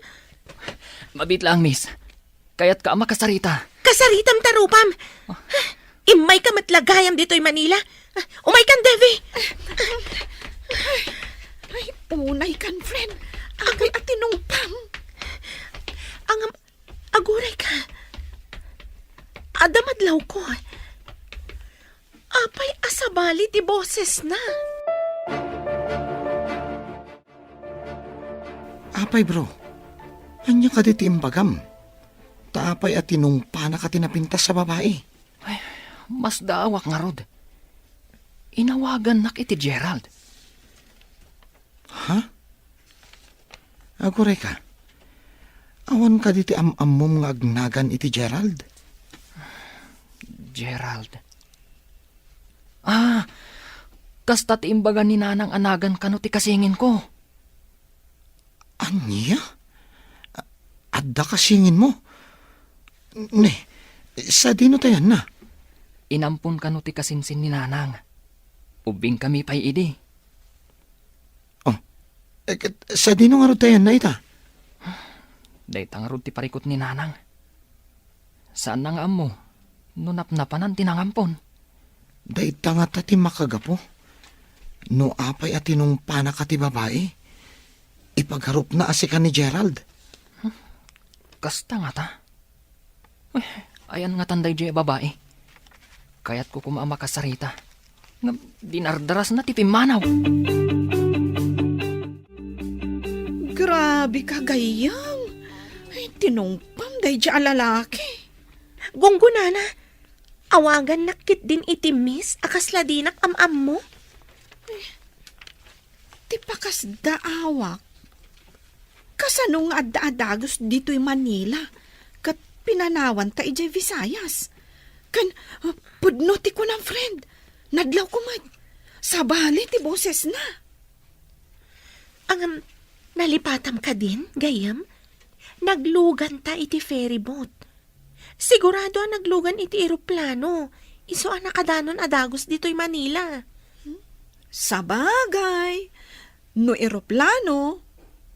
Mabiit lang, miss. Kayatka a makasarita. Kasaritam ta rupam. Immayka met la gayam ditoy Manila. Umaykan, Davy. Ay, unaykan, friend. Apay a tinungpam. Ngem, agurayka. Adda madlawko. Apay a sabali ti bosesna? Apay, bro, ania kadi ti imbagam? Ta apay a tinungpanak a ti napintas a babai? Ay, masdaawak ngarud. Inawagannak iti Gerald. Ha? Agurayka, awan kadi ti am-ammom nga agnagan iti Gerald? Gerald. Ah, kasta ti imbaga ni Nanang a nagan kano ti kasinginko. Ania? A-, adda kasinginmo? Ne, sadino ta yanna? Inampon kano ti kasinsin ni Nanang. Ubbingkami pay idi. Oh, eh, ket sadino ngarud ta yanna ita? Dayta ngarud ti parikut ni Nanang. Saanna nga ammo no napnapanan ti nangampon. Dayta ngata ti makagapu. No apay a tinungpanak a ti babai, ipagarupna a sika ni Gerald. Hmm? Kasta ngata? Uy, ayan ngatan daydiay a babai. Kayatko koma a makasarita. Ngem dinardarasna ti pimmanaw. Grabe ka, gayyem. Ay, tinungpam daydiay a lalaki. Gunggonana, awagannak ketdin iti miss a kasla dinak am-ammo. Ti pakasdaawak, kasano nga adda a dagus ditoy Manila ket pinanawanta idiay Visayas? Ken, ah, pudno ti kunam, friend. Nadlawko met. Sabali ti bosesna. Ngem, nalipatam kadin, gayyem? Nagluganta iti ferry boat. Sigurado a naglugan iti eroplano. Isu a nakadanon a dagus ditoy Manila. Sabagay, no eroplano,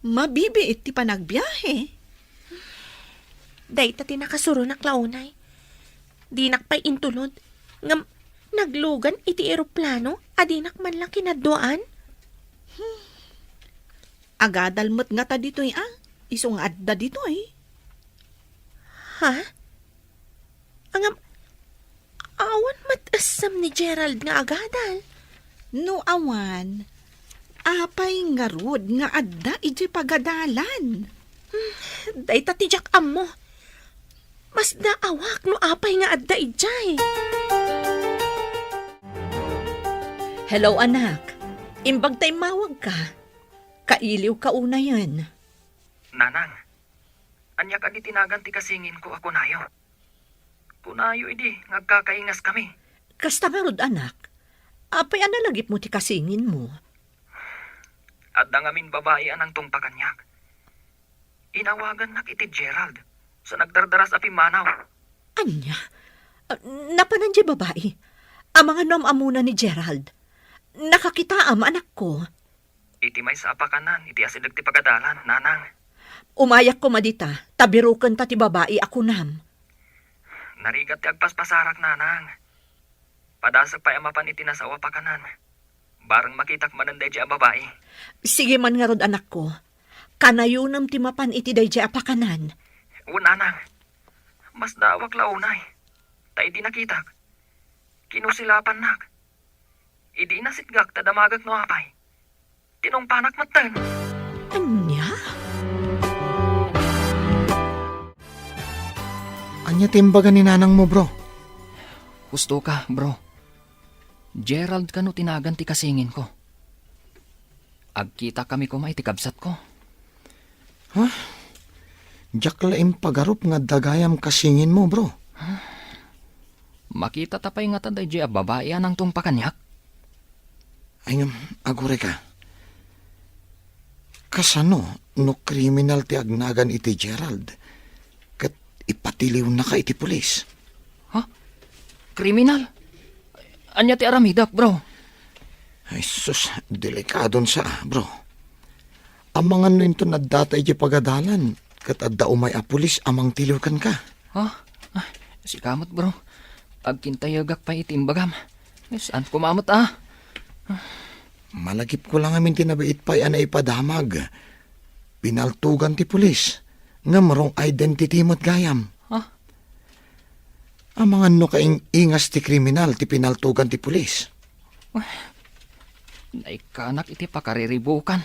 mabibiit ti panagbiahe. Dayta ti nakasuronak la unay. Dinak pay intulod. Ngem naglugan iti eroplano a dinak man la kinadduaan. Agadal met ngata ditoy a, isu nga adda ditoy. Ha? Ngem, awan met essem ni Gerald nga agadal. No awan, apay ngarud nga adda idiay pagadalan? Hmm, dayta ti diak ammo. Masdaawak no apay nga adda idiay. Hello, anak. Imbag ta immawagka. Kailiwka unayen. Nanang, ania kadi ti nagan ti kasinginko a kunayo? Kunayo idi nga agkakaingaskami. Kasta ngarud, anak. Apay a nalagipmo ti kasinginmo? Adda ngamin babai a nangtungpa kaniak. Inawagannak iti Gerald, sa nagdardaras a pimmanaw. Ania? Ah, napanan diay babai? Amangan no am-ammona ni Gerald? Nakakitaam, anakko. Iti maysa a pakanan iti asideg ti pagadalan, nanang. Umayak koma dita, ta birukenta ti babai a kunam. Narigat ti agpaspasarak, nanang. Padasek pay a mapan iti nasao a pakanan. Bareng makitak manen daydiay a babai. Sige man ngarud, anakko. Kanayonem ti mapan iti daydiay a pakanan. Wen, nanang. Masdaawak la unay. Ta idi nakitak, kinusilapannak. Idi inasitgak ta damagek no apay. Tinungpanak metten. Ania? Ania ti imbaga ni nanangmo, bro? Husto ka, bro. Gerald kano ti nagan ti kasinginko. Agkitakami koma iti kabsatko. Ha? Diak la impagarup nga adda gayam kasinginmo, bro. Makitata pay ngata daydiay a babai a nangtungpa kaniak? Ay, ngem, aguray ka. Kasano no kriminal ti agnagan iti Gerald ket ipatiliwnaka iti pulis? Ha? Kriminal? Ania ti aramidek, bro? Ay, sus, delikadon sa, bro. Amangan no inton addata idiay pagadalan, ket adda umay a pulis a mangtiliw kenka. Ha? Ah, sika met, bro. Agkintayegak pay iti imbagam. Saan koma met, ah? Malagipko la ngamin ti nabiit pay a naipadamag. Pinaltugan ti pulis. Ngem wrong identity met gayam. Ha? Amangan no kaing-ingas ti kriminal ti pinaltugan ti pulis. Naikkanak iti pakariribukan.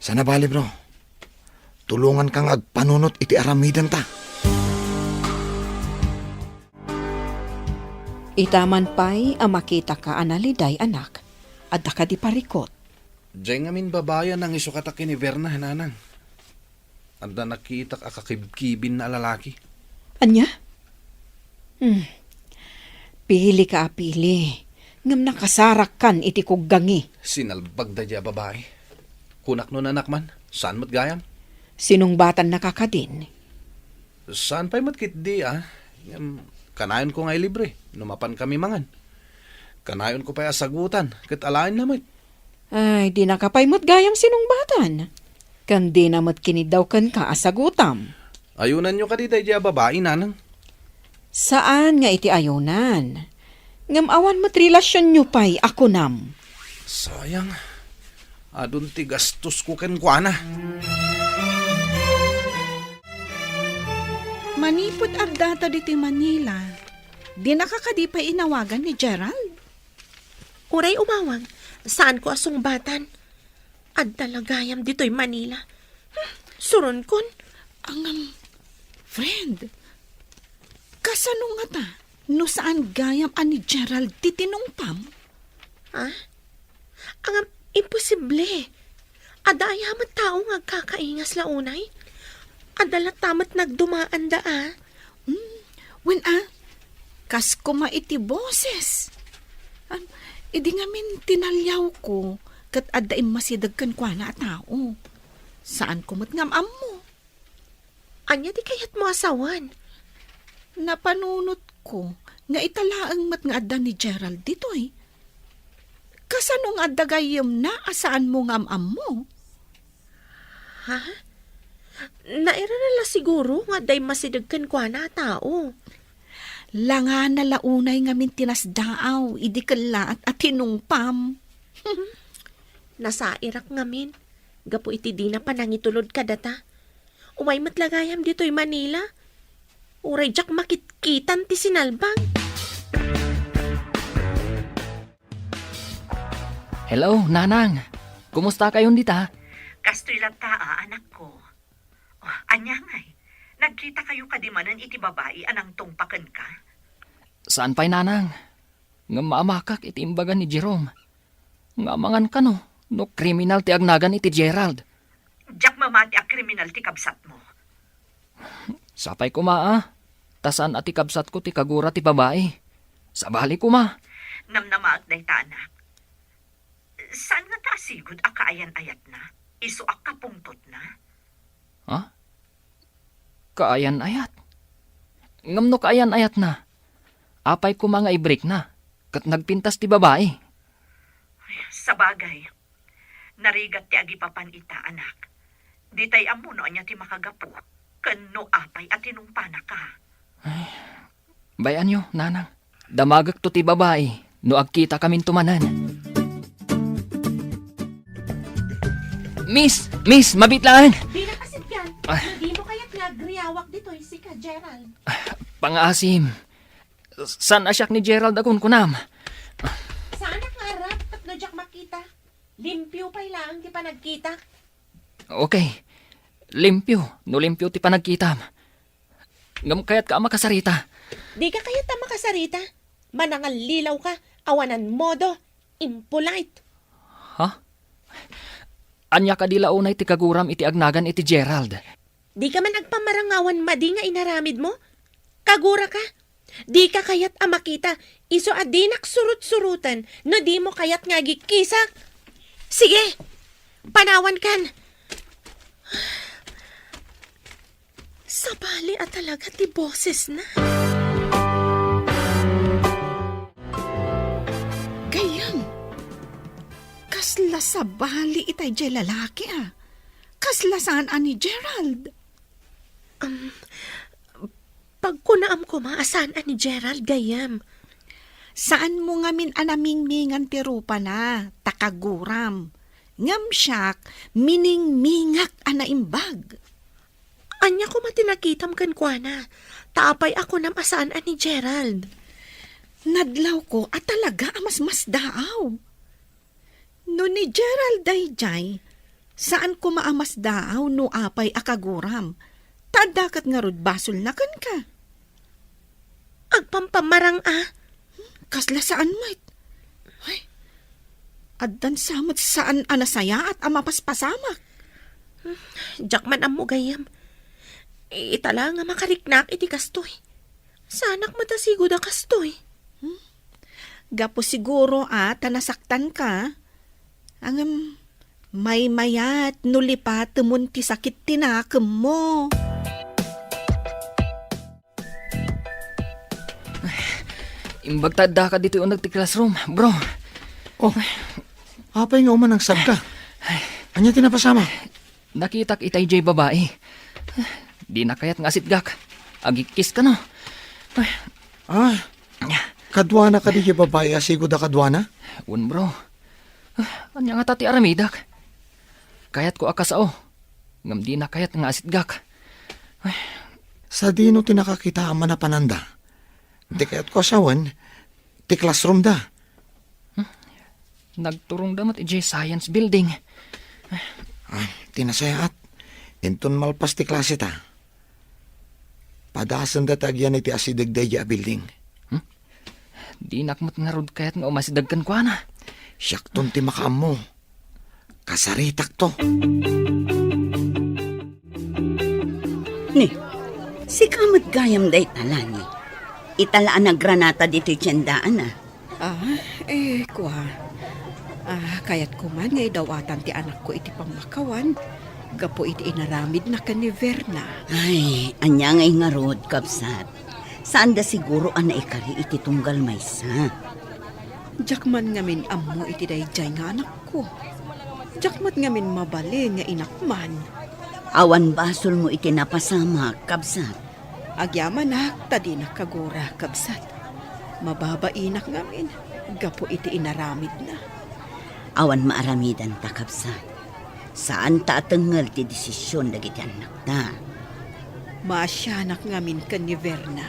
Sana bali, bro. Tulonganka nga agpanunot iti aramidenta. Ita man pay a makitaka a naliday, anak, adda kadi parikut? Diay ngamin babai a nangisukata ken ni Berna, nanang. Adda nakitak a kakibkibinna a lalaki. Ania? Hmm. Pilika a pili, ngem nakasarakkan iti kuggangi. Sinalbag daydiay a babai. Kunak no nanak man, saan met gayam? Sinungbatannaka kadin? Saan pay met ketdi, ah. Ngem, kanayonko nga ilibre no mapankami mangan. Kanayonko pay a sagutan ket alaenna met. Ay, dinaka pay met gayam sinungbatan. Ken dina met kiniddaw kenka a sagutam. Ayunanyo kadi daydiay a babai, nanang? Saan nga iti ayunan. Ngem awan met relasionyo pay a kunam. Sayang. Adun ti gastosko kenkuana. Manipud addata ditoy Manila, dinaka kadi pay inawagan ni Gerald? Uray umawag, saanko a sungbatan. Adda la gayam ditoy Manila. Hmm, suronkon. Ngem, friend, kasano ngata no saan gayam a ni Gerald ti tinungpam? Ha? Ngem, imposible. Adda aya met tao nga agkakaingas la unay? Adda latta met nagdumaanda, a? Hmm, Wen a, kas koma iti boses. Am, idi ngamin tinaliawko, ket adda immasideg kenkuana a tao. Saanko met nga am-ammo. Ania ti kayatmo a sawen? Napanunotko nga ita laeng met nga adda ni Gerald ditoy. Kasano nga adda gayyemna a saanmo nga am-ammo? Ha? Nairara la siguro nga adda immasideg kenkuana a tao. Langana la unay ngamin ti nasdaaw idi kellaat a tinungpam. Nasairak ngamin, gapu iti dina panangitulod kadata. Umay met la gayam ditoy Manila. Uray diak makitkitan ti sinalbag. Hello, Nanang. Kumusta kayon dita? Kastoy latta, a, anakko. Oh, ania ngay? Nagkita kayo kadi manen iti babai a nangtungpa kenka? Saan pay, Nanang. Ngem maamakak iti imbaga ni Jerome. Nga amangan kano no kriminal ti agnagan iti Gerald. Diak mamati a kriminal ti kabsatmo. Sapay koma a, ta saan a ti kabsatko ti kagura ti babai. Sabali koma. Namnamaak dayta, anak. Saan ngata a sigud a kaayan-ayatna? Isu a kapungtotna? Ha? Kaayan-ayat? Ngem no kaayan-ayatna, apay koma nga ibrikna, ket nagpintas ti babai? Sabagay, narigat ti agipapan ita, anak. Ditay ammo no ania ti makagapu, ken no apay a tinungpanaka. Bay-anyo, Nanang. Damagekto ti babai no agkitakaminto manen. Miss! Miss! Mabit laeng! Dina kasipgan, Ah. No di mo kayat nga agriawak ditoy sika, Gerald. Pangaasim. Saan a siak ni Gerald a kunkunam? Saanak nga arap tapno diak makita. Limpio pay laeng ti panagkitak. Okay. Limpio, no limpio ti panagkitam. Ngem kayatka a makasarita. Dika kayat a makasarita? Manangallilaw ka, awanan modo, impolite. Ha? Ania kadi la unay ti kaguram iti agnagan iti Gerald? Dika man agpamarangawan madi nga inaramidmo? Kaguraka? Dika kayat a makita, isu a dinak surut-surutan no dimo kayat nga agikkisak. Sige, panawankan. Sabali a talaga ti bosesna. Gayyem, kasla sabali itay jay lalaki a. Kasla saan a ni Gerald. Um, pagkunaam koma a saan a ni Gerald, gayyem. Saanmo ngamin a namingmingan ti rupana, ta kaguram. Ngem siak, miningmingak a naimbag. Ania koma ti nakitam kenkuana? Ta apay a kunam a saan a ni Gerald? Nadlawko a talaga a masmasdaaw. No ni Gerald daydiay, saan koma a masdaaw no apay a kaguram. Ta adda ket ngarud basolna kenka. Agpampamarang a. Kasla saan met. Ay, addan sa met saan a nasayaat a mapaspasamak. Diak man ammo gayyem. Ita la nga makariknak iti kastoy. Saanak met a sigud a kastoy. Hmm? Gapu siguro a ta nasaktan ka. Ngem, maymayat no lipatemon ti sakit ti nakemmo. Imbag ta addaka ditoy uneg ti classroom, bro. Oh, apay nga umanangsabka? Ania ti napasamak? Nakitak itay jay babai. Dina kayat nga asitgak. Agikkiska, no? Ah, kaduana kadi jay babai a sigud a kaduana? Wen, bro. Ania ngata ti aramidek? Kayatko a kasao. Ngem dina kayat nga asitgak. Sadino ti nakakita a manapananda? Ti kayatko a sawen, ti classroom da. Hmm? Nagturongda met idiay science building. Ah, ti nasayaat, inton malpas ti klase ta, padasenda ti agyan iti asideg daydiay a building. Hmm? Dinak met ngarud kayat nga umasideg kenkuana. Siakton ti makaammo. Kasaritakto. Ni, sika met gayam dayta, Lani. Ita la a nagranata ditoy tiendaan, a. Ah, eh, kua. Ah, kayatko man nga idawatan ti anakko iti pammakawan gapu iti inaramidna ken ni Verna. Ay, ania ngay ngarud, kabsat? Saanda siguro a naikari iti tunggal maysa. Diak man ngamin ammo iti daydiay nga anakko. Diak met ngamin mabalin nga inak man. Awan basolmo iti napasamak, kabsat. Agyamanak ta dinak kagura, kabsat. Mababainak ngamin gapu iti inaramidna. Awan maaramidanta, kabsat. Saanta a tengngel ti desisyon dagiti annakta. Maasianak ngamin ken ni Verna.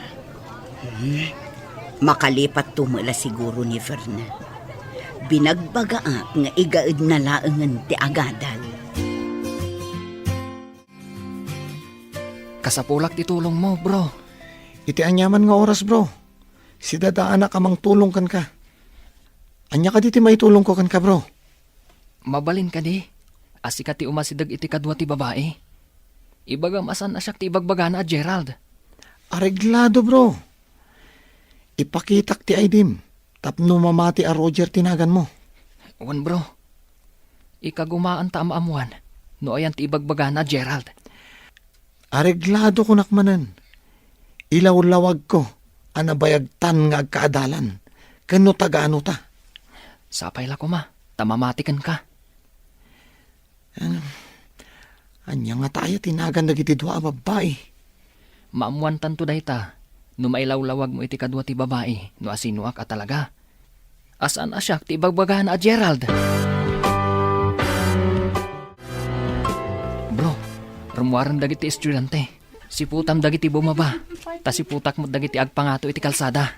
Hmm? Makalipatto met la siguro ni Verna. Binagbagaak nga igaedna laengen ti agadal. Kasapulak ti tulongmo, bro. Iti aniaman nga oras, bro. Sidadaanak a mangtulong kenka. Ania kadi ti maitulongko kenka, bro? Mabalin kadi a sika ti umasideg iti kadua ti babai? Ibagam a saan a siak ti ibagbagana a Gerald. Areglado, bro. Ipakitak ti I D-m tapno mamati a Roger ti naganmo. Wen, bro. Ikagumaanta a maammuan no ayan ti ibagbagana a Gerald. Areglado, kunak manen. Ilawlawagko a nabayagtan nga agkaadalan ken no tagaano ta. Sapay la koma ta mamati kenka. Ano? Ania ngata aya ti nagan dagiti dua a babbai? Maammuantanto dayta no mailawlawagmo iti kadua ti babai no asinoak a talaga. A saan a siak ti ibagbagana a Gerald. Bro, rummuaren dagiti estudiante. Siputam dagiti bumaba, ta siputak met dagiti agpangato iti kalsada.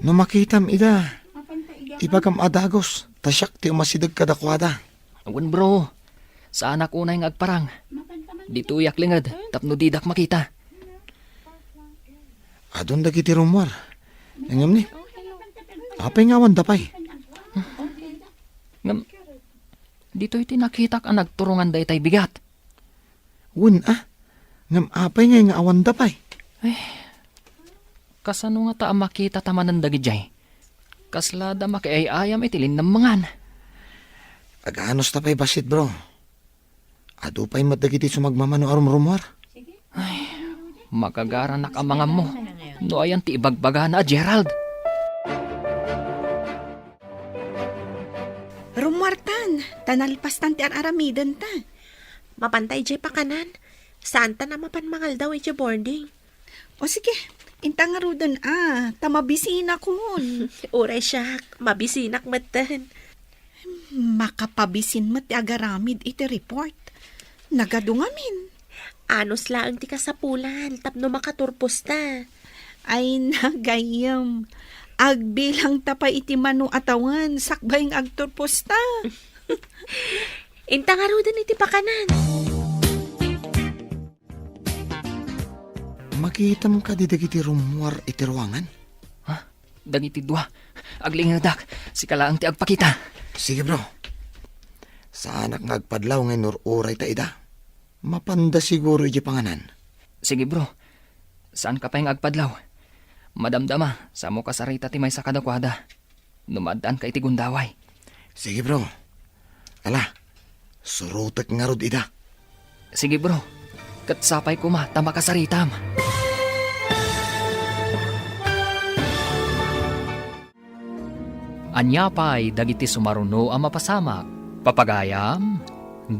No makitam ida, ibagam a dagus, ta siak ti umasideg kadakuada. Wen, bro, saanak unay nga agparang. Ditoyak linged tapno didak makita. Adun dagiti rummuar. Ngem ni, apay nga awanda pay? Ngem, ditoy ti nakitak a nagturongan daytay bigat. Wen a, ngem apay ngay nga awanda pay? Ay, kasano ngata a makita ta manen dagidiay? Kasla da makiay-ayam iti linnammangan. Aganos ta pay bassit, bro. Adu pay met dagiti sumagmamano a rumrumuar. Ay, makagaranak a mangammo no ayan ti ibagbagana a Gerald. Rummuartan, ta nalpastan ti ar-aramidenta. Mapanta idiay pakanan. Saantan a mapan mangaldaw idiay boarding. O sige, inta ngaruden a, ta mabisinakon. Uray siak, mabisinak metten. Makapabisin met ti agaramid iti report. Nagadu ngamin. Anus laeng ti kasapulan tapno makaturposta. Ay, nagayyem. Agbilangta pay iti mano a tawen sakbay nga agturposta. Inta ngaruden iti pakanan. Makitam kadi dagiti rummuar iti ruangan? Ha? Dagiti dua. Aglingedak. Sika laeng ti agpakita. Sige, bro. Saanak nga agpadlaw nga inur-uray ta ida. Mapanda siguro iti panganan. Sige, bro. Saanka pay nga agpadlaw. Madamdama, samo kasarita ti maysa kadakuada. No maaddaanka iti gundaway. Sige, bro. Ala, surotek ngarud ida. Sige, bro. Ket sapay koma ta makasaritam. Ania pay dagiti sumaruno a mapasamak? Papagayam,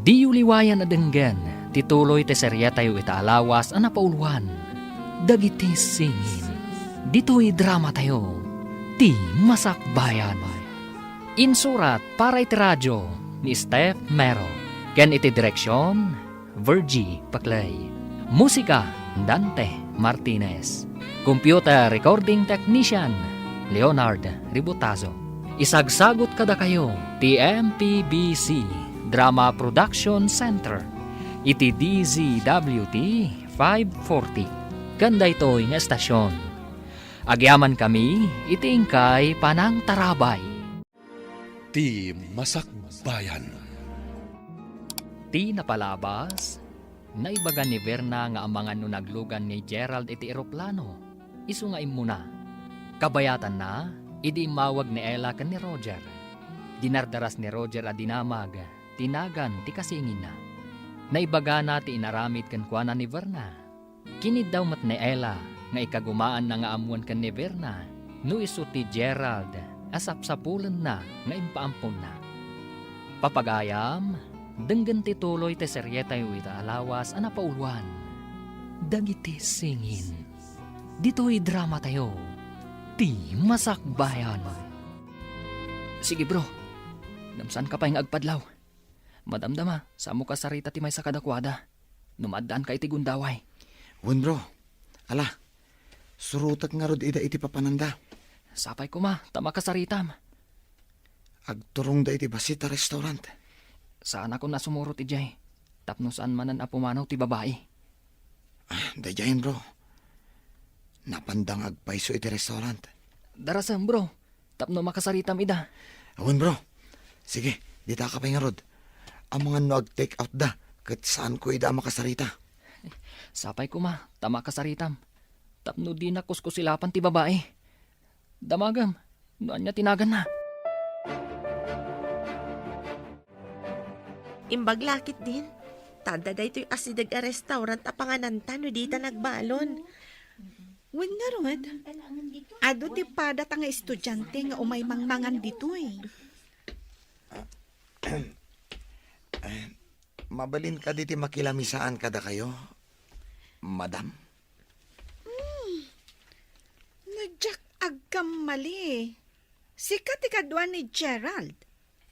diyo liwayan a denggen ti tuloy ti serietayo ita a lawas a napauluan, Dagiti Singin. Ditoy dramatayo, Ti Masakbayan. Insurat para iti radio ni Steph Mero, ken iti direksion, Virgie Paclay. Musika, Dante Martinez. Computer Recording Technician, Leonard Ributazo. Isagsagut kadakayo ti M P B C Drama Production Center iti D Z W T five forty. Ken daytoy nga estasion, agyamankami iti inkay panangtarabay. Ti Masakbayan. Ti napalabas, naibaga ni Verna nga amangan no naglugan ni Gerald iti eroplano. isu nga immuna. Kabayatanna, idi immawag ni Ella ken ni Roger. Dinardaras ni Roger a dinamag ti nagan ti kasinginna. Naibagana ti inaramid kenkuana ni Verna. Kiniddaw met ni Ella nga ikagumaanna nga ammoen ken ni Verna no isu ti Gerald a sapsapulenna nga impaamponna. Papagayam, denggen ti tuloy ti serietayo ita a lawas a napauloan, Dagiti Singin. Ditoy dramatayo, ti Masakbayan. Sige, bro. Ngem saanka pay nga agpadlaw. Madamdama, saanmo kasarita ti maysa kadakuada no maaddaanka iti gundaway. Wen, bro. Ala, surotek ngarud ida iti papananda. Sapay koma ta makasaritam. Agturongda iti bassit a restaurant. Saanakon a sumurot idiay tapno saan manen a pumanaw ti babai. Ah, daydiayen, bro. Napanda nga agpayso iti restaurant. Darasem, bro, tapno makasaritam ida. Awan, bro. Sige, ditaka pay ngarud. Amangan no ag-take out da, ket saanko ida a makasarita. Sapay koma ta makasaritam, tapno dina kuskusilapan ti babai. Damagem no ania ti naganna. Imbag la ketdin, ta adda daytoy asideg a restaurant a pangananta no dita nagbalon. Wen ngarud, adu ti padata nga estudiante nga umay mangmangan ditoy. Mabalin kadi ti makilamisaan kadakayo, madam? Hmm. No diak agkammali, sika ti kadua ni Gerald.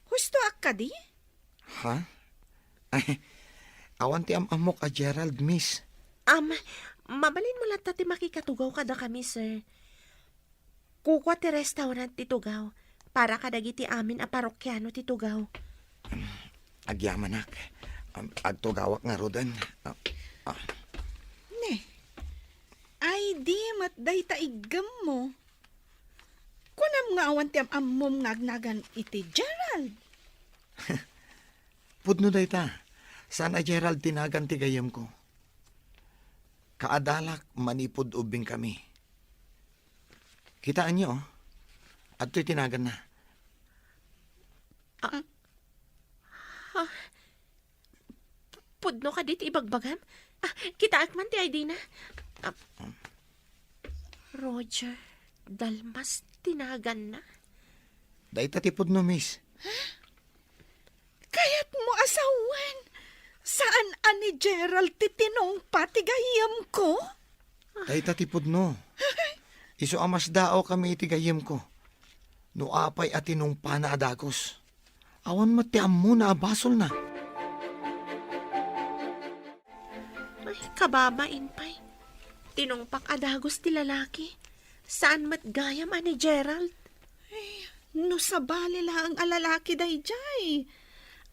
Husto a kadi? Ha? Ay, awan ti am-ammok a Gerald, miss. Am, mabalinmo latta ti makikatugaw kadakami, sir. Kukua ti restaurant ti tugaw para kadagiti amin a parokiano ti tugaw. Agyamanak. Am, agtugawak ngaruden. Ah, ah. Ne, ay di met dayta iggemmo. Kunam nga awan ti am-ammom nga agnagan iti Gerald? Pudno dayta. Saan a Gerald ti nagan ti gayyemko. Kaadalak manipud ubbingkami. Kitaenyo, oh. Adtoy ti naganna. Ah, ah, pudno kadi ti ibagbagam? Ah, kitaek man ti I D na. Ah, Roger Dalmas ti naganna. Dayta ti pudno, miss. Kayatmo a sawen, saan a ni Gerald ti tinungpa ti gayyemko? Dayta ti pudno. Isu a masdaawkami iti gayyemko. No apay a tinungpana a dagus. Awan met ti ammona a basolna. Ay, kababain pay. Tinungpak a dagus ti lalaki. Saan met gayam a ni Gerald? Ay, no sabali laeng a lalaki daydiay.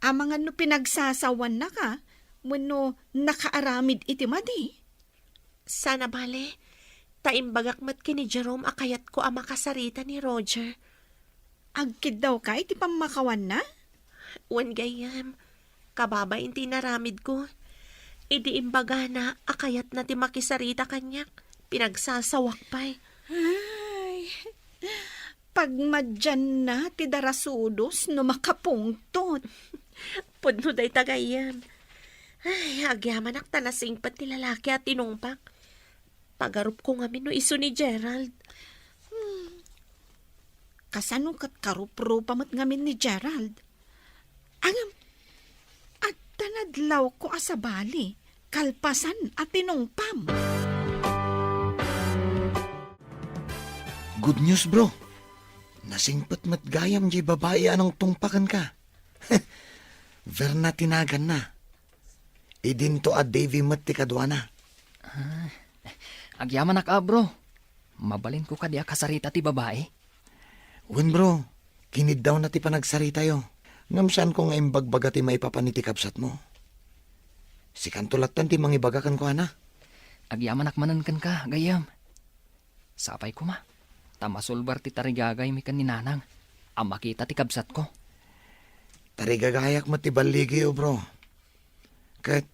Amangan no pinagsasawannaka, wenno nakaaramid iti madi. Saan a bale, ta imbagak met ken ni Jerome a kayatko a makasarita ni Roger. Agkiddawka iti pammakawanna? Wen gayyem, kababain ti inaramidko. Idi imbagana a kayatna ti makisarita kaniak, pinagsasawak pay. Ay, pagmadianna ti darasudos no makapungtot. Pudno dayta gayyem. Ay, agyamanak ta nasingpet ti lalaki a tinungpak. Pagarupko ngamin no isu ni Gerald. Hmm. Kasano ket karuprupa met ngamin ni Gerald? Ngem, adda nadlawko a sabali, kalpasan a tinungpam. Good news, bro. Nasingpet met gayam diay babai a nangtungpa kenka. Verna ti naganna. Idinto a Davy met ti kaduana. Ah, agyamanak a, bro. Mabalinko kadi a kasarita ti babai? Wen, bro. Kiniddawna ti panagsaritayo. Ngem saanko nga imbagbaga ti maipapan iti kabsatmo. Sikanto latten ti mangibaga kenkuana. Agyamanak manen kenka, gayyem. Sapay koma, ta masulbar ti tarigagaymi ken ni Nanang a makita ti kabsatko. Tarigagayak met ti balligiyo, bro. Ket,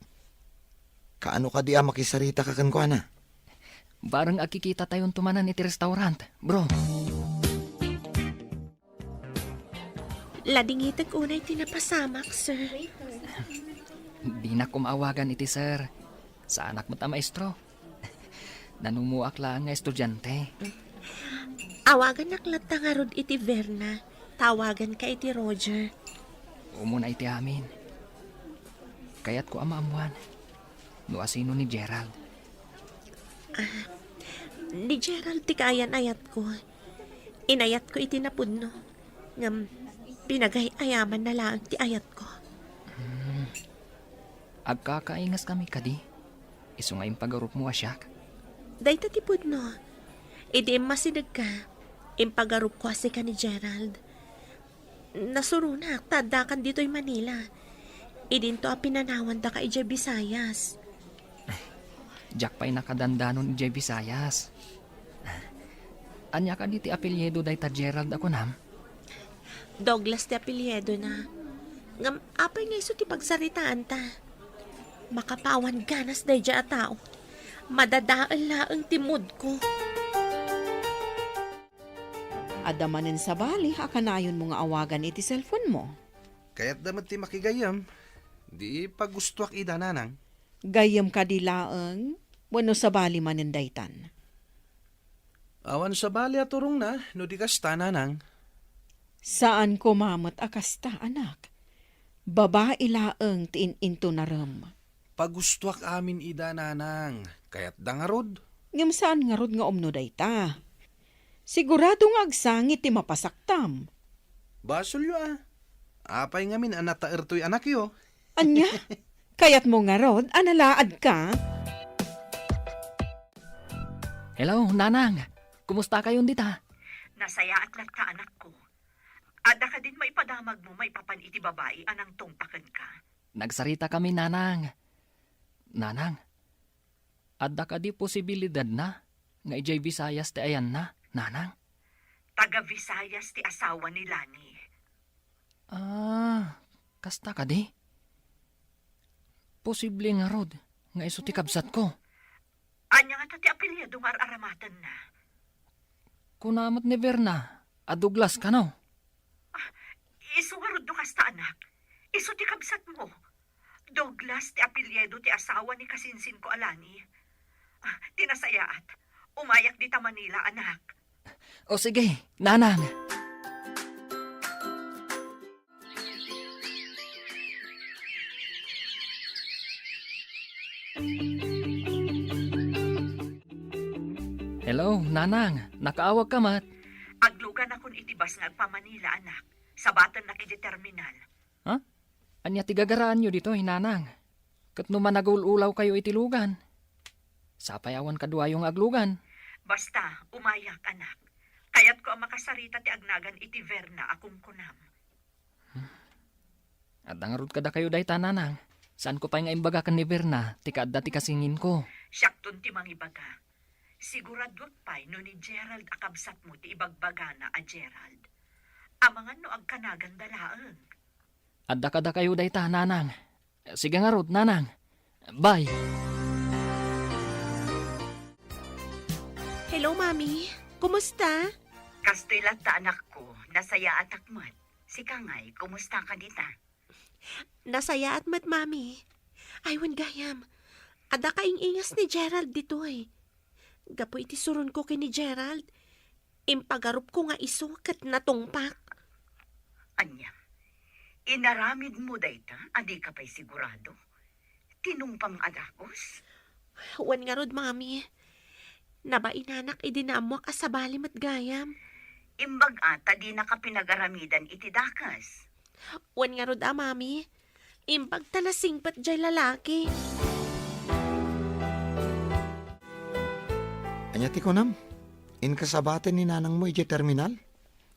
kaano kadi a makisaritaka kenkuana? Bareng agkikitatayon tumanan iti restaurant, bro. Ladingitek unay ti napasamak, sir. Dinak koma awagan iti sir. Saanak met a maestro. Nanumuak laeng nga estudiante. Awagannak latta ngarud iti Verna. Tawaganka iti Roger. Umuna iti amin. Kayatko a maammuan no asino ni Gerald. Ah, ni Gerald ti kaayan-ayatko. Inayatko iti napudno. Ngem pinagay-ayamanna laeng ti ayatko. Hmm. Agkakaingaskami kadi? Isu nga impagarupmo a siak? Dayta ti pudno. Idi immasidegka, impagarupko a sika ni Gerald. Nasuronak ta addakan ditoy Manila. Idinto a pinanawandaka idiay Visayas. Diak pay nakadandanon idiay Visayas. Ania kadi ti apelyido dayta Gerald a kunam? Douglas ti apelyidona. Ngem apay nga isu ti pagsaritaanta? Makapawan ganas daydiay a tao. Madadael laeng ti moodko. Adda manen sabali a kanayonmo nga awagan iti cellphone-mo? Kayatda met ti makigayyem. Di pagustoak ida, nanang. Gayyem kadi laeng wenno sabali manen daytan? Awan sabali a turongna no di kasta, nanang. Saan koma met a kasta, anak. Babai laeng ti in-intunarem. Pagustoak amin ida, nanang. Kayatda ngarud? Ngem saan ngarud nga umno dayta. Sigurado nga agsangit ti mapasaktam. Basolyo a. Apay ngamin a nataer toy anakyo? Ania? Kayatmo ngarud a nalaadka? Hello, Nanang. Kumustakayon dita? Nasayaat latta, anakko. Adda kadin maipadamagmo maipapan iti babai a nangtungpa kenka? Nagsaritakami, Nanang. Nanang, adda kadi posibilidadna nga idiay Visayas ti ayanna, Nanang? Taga Visayas ti asawa ni Lani. Ah, kasta kadi? Posible ngarud nga isu ti kabsatko. Ania ngata ti apelyido nga ar-aramatenna? Kuna met ni Verna a Douglas kano? Ah, isu ngarud no kasta, anak. Isu ti kabsatmo. Douglas ti apelyido ti asawa ni kasinsinko a Lani. Ah, ti nasayaat, umayak dita Manila, anak. O sige, Nanang. Hello, Nanang. Nakaawagka met? Agluganakon iti bus nga agpa-Manila, anak. Sabatennak iti terminal. Ha? Ania ti gagaraanyo ditoy, Nanang? Ket no managul-ulawkayo iti lugan, sapay awan kaduayo nga aglugan. Basta, umayak, anak. Kayatko a makasarita ti agnagan iti Verna a kunkunam. Hmm. Adda ngarud kadakayo dayta, Nanang. Saanko pay nga imbaga ken ni Verna ti kaadda ti kasinsinko. Siakton ti mangibaga. Siguraduak pay no ni Gerald a kabsatmo ti ibagbagana a Gerald. Amangan no agkanaganda laeng. Adda kadakayo dayta, Nanang. Sige ngarud, Nanang. Bye. Hello, Mami. Kumusta? Kastoy latta, anakko. Nasayaatak met. Sika ngay, kumusta ka dita? Nasayaat met, Mami. Ay, wen gayam. Adda kaing-ingas ni Gerald ditoy. Gapu iti suronko ken ni Gerald, impagarupko nga isu ket natungpak. Ania? Inaramidmo dayta a dika pay sigurado? Tinungpam a dagus? Wen ngarud, Mami. Nabainanak idi naammuak a sabali met gayam. Imbag-a ta dinaka pinagaramidan iti dakes. Wen ngarud a, Mami. Imbag ta nasingpet jay lalaki. Ania ti kunam? Inka sabaten ni nanangmo idiay terminal?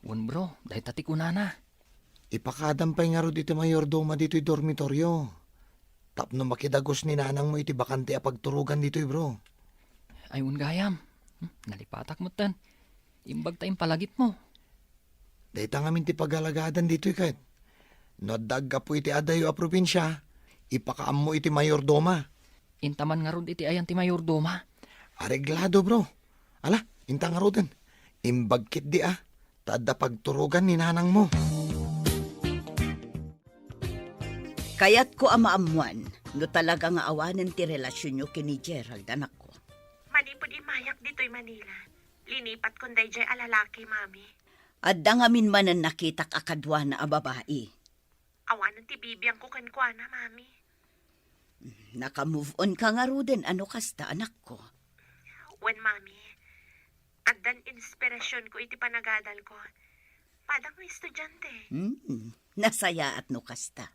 Wen, bro, dayta ti kunana. Ipakadam pay ngarud iti mayordoma ditoy dormitorio. Tapno makidagus ni nanangmo iti bakante a pagturogan ditoy, bro. Ay, wen gayam. Hmm, nalipatak metten. Imbag ta impalagipmo. Dayta ngamin ti pagalagadan ditoy ket. No adda aggapu iti adayo a probinsia, ipakaammo iti mayordoma. Intaman ngarud iti ayan ti mayordoma. Areglado, bro. Ala, inta ngaruden. Imbag ketdi a, ta adda pagturogan ni nanangmo. Kayatko a maammuan no talaga nga awanen ti relasionyo ken ni Gerald, anakko. Manipud immayak ditoy Manila, linipatkon daydiay a lalaki, Mami. Adda ngamin manen nakitak a kaduana a babai. Awanen ti bibiangko kenkuana, Mami. Naka-move on ka ngaruden a no kasta, anakko? Wen, Mami. Addan inspirasionko iti panagadalko. Padang nga estudiante. Hmm, nasayaat no kasta.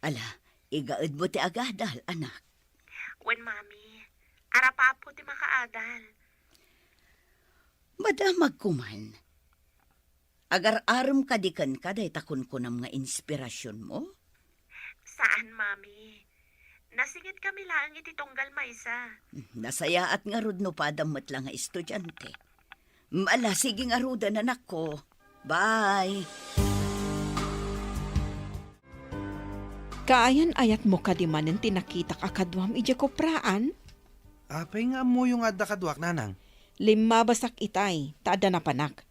Ala, igaedmo ti agadal, anak. Wen, Mami. Arapapo ti makaadal. Madamagko man. Agar-arem kadi kenka dayta kunkunam nga inspirasionmo? Saan, Mami. Nasingitkami laeng iti tunggal maysa. Nasayaat ngarud no padam met la nga estudiante. Ala, sige ngaruden, anakko. Bye. Kaayan-ayatmo kadi manen ti nakitak a kaduam idiay kopraan? Apay nga ammoyo nga adda kaduak, nanang? Limmabasak itay, ta adda napanak.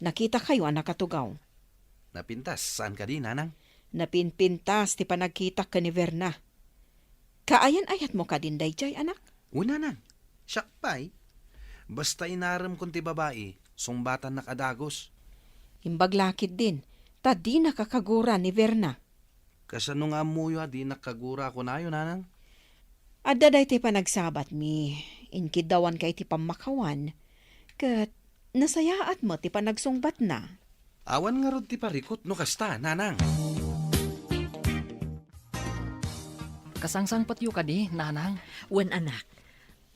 Nakitakayo a nakatugaw. Napintas, saan kadi, nanang? Napinpintas ti panagkitak ken ni Verna. Kaayan-ayatmo kadin daydiay, anak? Wen, nanang. Siak pay. Basta inaremkon ti babai, sungbatannak a dagus. Imbag la ketdin, ta dina kakagura ni Verna. Kasano nga ammoyo a dinak kagura a kunayo, nanang? Adda daytoy panagsabatmi, inkiddawanka iti pammakawan, ket nasayaat met ti panagsungbatna. Awan ngarud ti parikut no kasta, nanang. Kasangsangpetyo kadi, nanang? Wen, anak.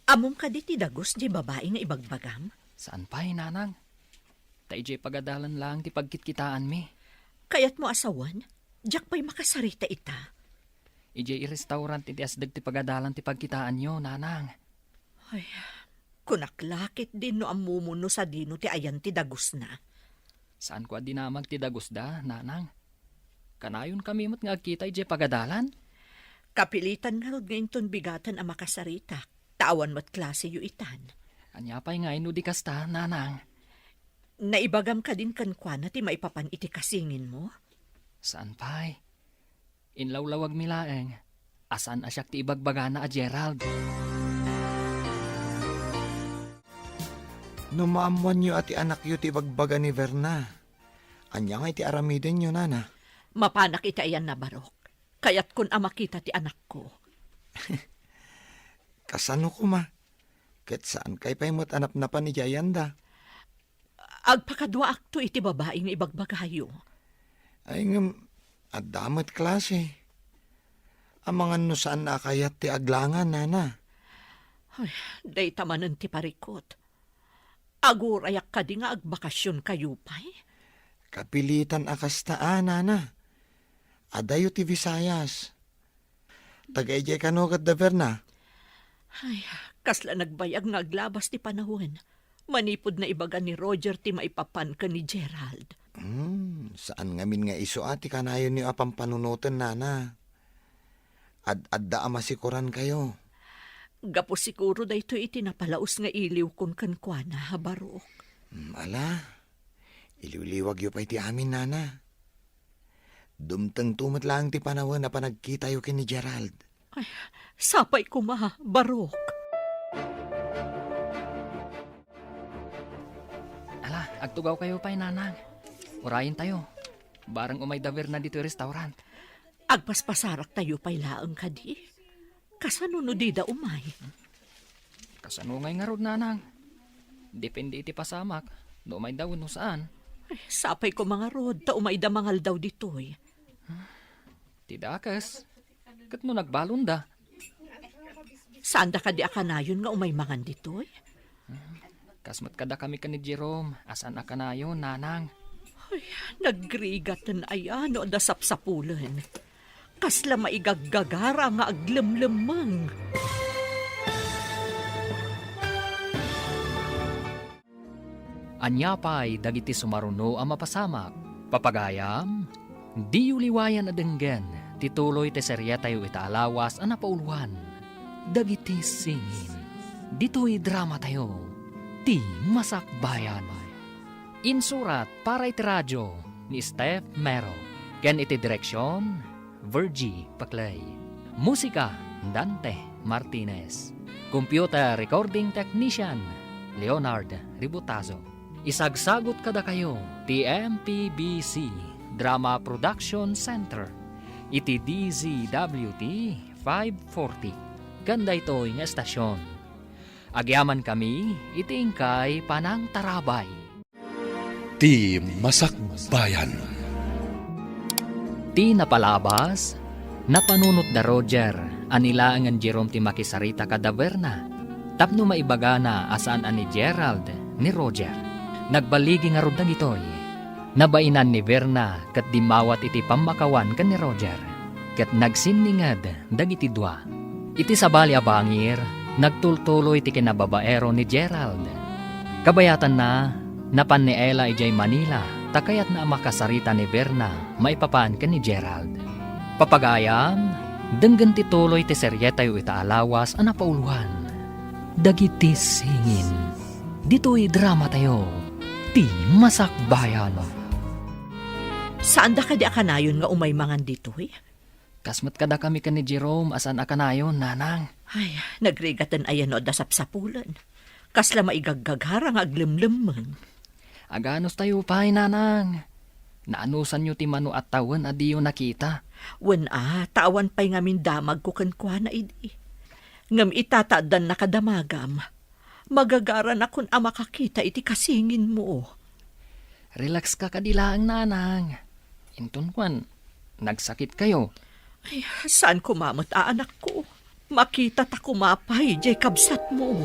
Ammom kadi ti dagus diay babai nga ibagbagam? Saan pay, nanang. Ta idiay pagadalan laeng ti pagkitkitaanmi. Kayatmo a sawen? Diak pay makasarita ita. Idiay restaurant iti asdeg ti pagadalan ti pagkitaanyo, nanang. Ay, kunak la ketdin no ammomo no sadino ti ayan ti dagusna. Saanko a dinamag ti dagusda, nanang. Kanayonkami met nga agkita idiay pagadalan. Kapilitan ngarud nga inton bigaten a makasaritak, ta awan met klaseyo itan. Ania pay ngay no di kasta, nanang? Naibagam kadin kenkuana ti maipapan iti kasinginmo? Saan pay. Inlawlawagmi laeng a saan a siak ti ibagbagana a Gerald. No maammoanyo a ti anakyo ti ibagbaga ni Verna, ania ngay ti aramidenyo, nana? Mapanak iti ayanna, Barok. Kayatkon a makita ti anakko. Kasano koma? Ket saankay pay met a napnapan idiay ayanda? Agpakaduaakto iti babai nga ibagbagayo. Ay, ngem, adda met klase. Amangan no saan a kayat ti aglangan, nana. Ay, dayta manen ti parikut. Agurayak kadi nga agbakasionkayo pay? Kapilitan a kasta a, nana. Adayo ti Visayas. Taga idiay kano ket da Verna? Ay, kasla nagbayag nga aglabas ti panawen. Manipud naibaga ni Roger ti maipapan ken ni Gerald. Hmm, saan ngamin nga isu a ti kanayonyo a pampanunoten, nana. Ad-adda a masikorankayo. Gapu siguro daytoy iti napalaus nga iliwkon kenkuana, Barok. Hmm, ala, iliwliwagyo pay ti amin, nana. Dumtengto met laeng ti panawen a panagkitayo ken ni Gerald. Ay, sapay koma, Barok. Ala, agtugawkayo pay, nanang. Urayentayo. Bareng umay da Verna ditoy restaurant. Agpaspasaraktayo pay laeng kadi. Kasano no dida umay? Kasano ngay ngarud, nanang? Depende iti pasamak, no umayda wenno saan. Ay, sapay koma ngarud, ta umayda mangaldaw ditoy. Ti dakes, ket no nagbalonda? Saanda kadi a kanayon nga umay mangan ditoy? Kas met kadakami ken ni Jerome, a saan a kanayon, nanang. Ay, nagrigaten aya no adda sapsapulen. Kasla maigaggagara nga aglemlemmeng. Ania pay dagiti sumaruno a mapasamak? Papagayam, diyo liwayan a denggen ti tuloy ti seriatayo ita a lawas a napauluan, Dagiti Singin. Ditoy dramatayo, ti Masakbayan. Insurat para iti radio ni Steph Mero, ken iti direksion, Virgie Paclay. Musika, Dante Martinez. Computer recording technician, Leonard Ributazo. Isagsagut kadakayo ti M P B C Drama Production Center iti D Z W T five forty. Ken daytoy nga estasion, agyamankami iti inkay panangtarabay. Ti Masakbayan. Ti napalabas, napanunot da Roger a ni laengen Jerome ti makisarita kada Verna tapno maibagana a saan a ni Gerald ni Roger. Nagbaligi ngarud dagitoy. Nabainan ni Verna ket dimmawat iti pammakawan ken ni Roger, ket nagsinninged dagiti dua. Iti sabali a bangir, nagtultuloy ti kinababaero ni Gerald. Kabayatanna, napan ni Ella idiay Manila ta kayatna a makasarita ni Verna maipapan ken ni Gerald. Papagayam, denggen ti tuloy ti serietayo ita a lawas a napauloan, Dagiti Singin. Ditoy dramatayo, ti Masakbayan. Saanda kadi a kanayon nga umay mangan ditoy? Kas met kadakami ken ni Jerome a saan a kanayon, nanang. Ay, nagrigaten aya no adda sapsapulen. Kasla maigaggagara nga aglemlemmeng. Aganustayo pay, nanang. Naanusanyo ti mano a tawen a diyo nakita. Wen a, ta awan pay ngamin damagko kenkuana idi. Ngem ita ta addan nakadamagam, magagaranakon a makakita iti kasinginmo. Relax ka kadi laeng, nanang. Inton kuan, nagsakit kayo. Ay, saan koma met a anakko? Makita ta koma pay diay kabsatmo.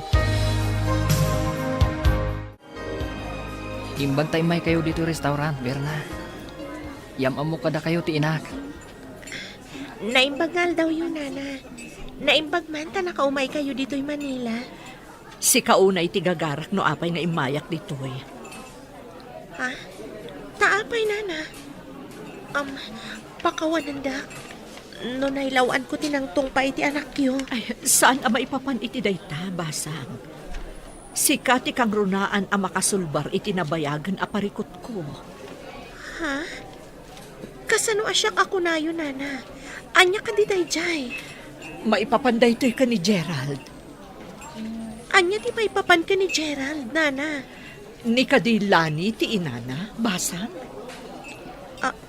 Imbag ta immay kayo ditoy restaurant, Berna. Yam-ammo kadakayo ti inak. Naimbag nga aldawyo, Nana. Naimbag man ta nakaumay kayo ditoy Manila. Sika unay ti gagarak no apay nga immayak ditoy. Ha? Ta apay, Nana? Am, pakawanendak. No nailaw-anko ti nangtungpa iti anakyo. Ay, saan a maipapan iti dayta, basang. Sika ti kangrunaan a makasulbar iti nabayagen a parikutko. Ha? Kasano a siak a kunayo, Nana? Ania kadi daydiay? Maipapan daytoy ken ni Gerald. Ania ti maipapan ken ni Gerald, Nana? Ni kadi Lani ti inana, basang? A-,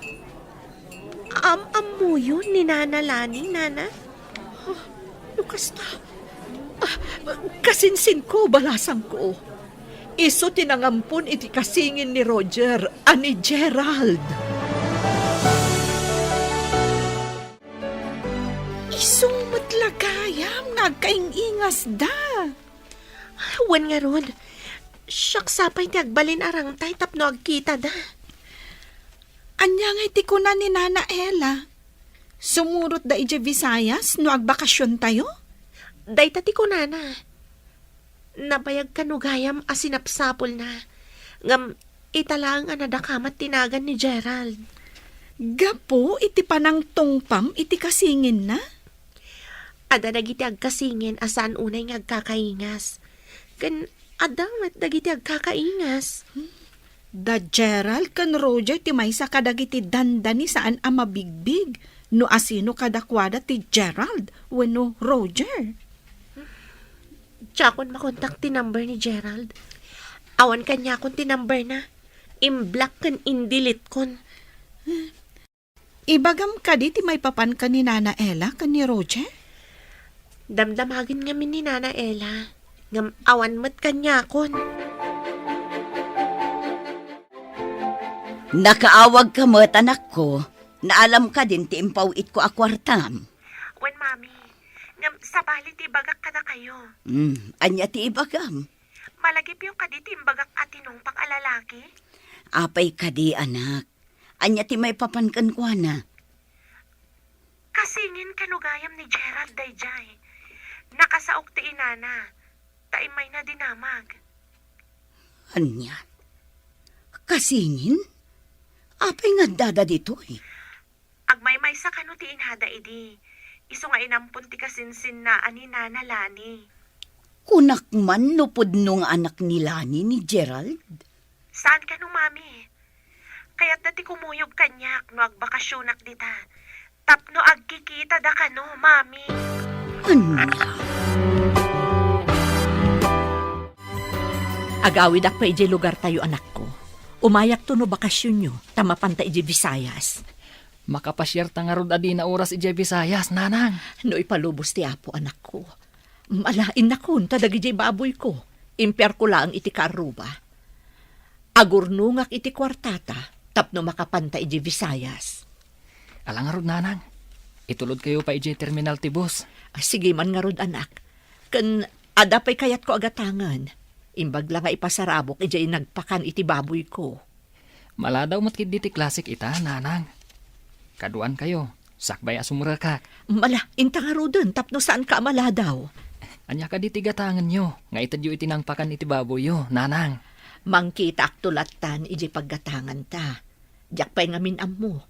am-ammoyo ni Nana Lani, Nana? Ah, no kasta, ah, kasinsinko, balasangko. Isu ti nangampon iti kasingin ni Roger a ni Gerald. Isu met la gayam nga agkaing-ingasda. Wen ngarud, siak sa pay ti agbalin a rangtay tapno agkitada. Ania ngay ti kuna ni Nana Ella? Sumurotda idiay Visayas no agbakasiontayo? Dayta ti kunana. Nabayag kano gayam a sinapsapulna. Ngem ita laeng a nadakamat ti nagan ni Gerald. Gapu iti panangtungpam iti kasinginna? Adda dagiti agkasingin a saan unay nga agkakaingas. Ken adda met dagiti agkakaingas. Da Gerald ken Roger ti maysa kadagiti dandani saan a mabigbig no asino kadakuada ti Gerald wenno Roger. Diakon makontak ti number ni Gerald. Awan kaniakon ti numberna. Imblock ken indeletekon. Ibagam kadi ti maipapan ken ni Nana Ella ken ni Roger? Damdamagen ngamin ni Nana Ella, ngem awan met kaniakon. Nakaawagka met, anakko. Naalam kadin ti impaw-itko a kuartam? Wen, Mami. Ngem sabali ti ibagak kadakayo. Hmm, ania ti ibagam? Malagipyo kadi ti imbagak a tinungpak a lalaki? Apay kadi, anak? Ania ti maipapan kenkuana? Kasingin kano gayam ni Gerald daydiay. Nakasaok ti inana, ta immayna dinamag. Ania? Kasingin? Apay nga addada ditoy? Agmaymaysa kano ti inada idi, isu nga inampon ti kasinsinna a ni Nana Lani. Kunak man no pudno nga anak ni Lani ni Gerald? Saan kano, Mami? Kayatda ti kumuyog kaniak no agbakasionak dita. Tapno agkikitada kano, Mami. Ania? Agawidak pay idiay lugartayo, anakko. Umayakto no bakasionyo, ta mapanta idiay Visayas. Makapasiarta ngarud a dina oras idiay Visayas, nanang. No ipalubos ti Apo, anakko. Ala, innakon, ta dagidiay baboyko, impiarko laeng iti karruba. Agurnongak iti kuartata tapno makapanta idiay Visayas. Ala ngarud, nanang. Itulodkayo pay idiay terminal ti bus. Ah, sige man ngarud, anak. Ken adda pay kayatko a gatangen. Imbag la nga ipasarabok idiay nagpakan iti baboyko. Maladaw met ketdi ti klasek ita, nanang. Kaduankayo, sakbay a sumrekak. Ala, inta ngaruden tapno saanka a maladaw. Ania kadi ti gatangenyo nga itedyo iti nangpakan iti baboyyo, nanang? Mangkitaakto lattan idiay paggatanganta. Diak pay ngamin ammo.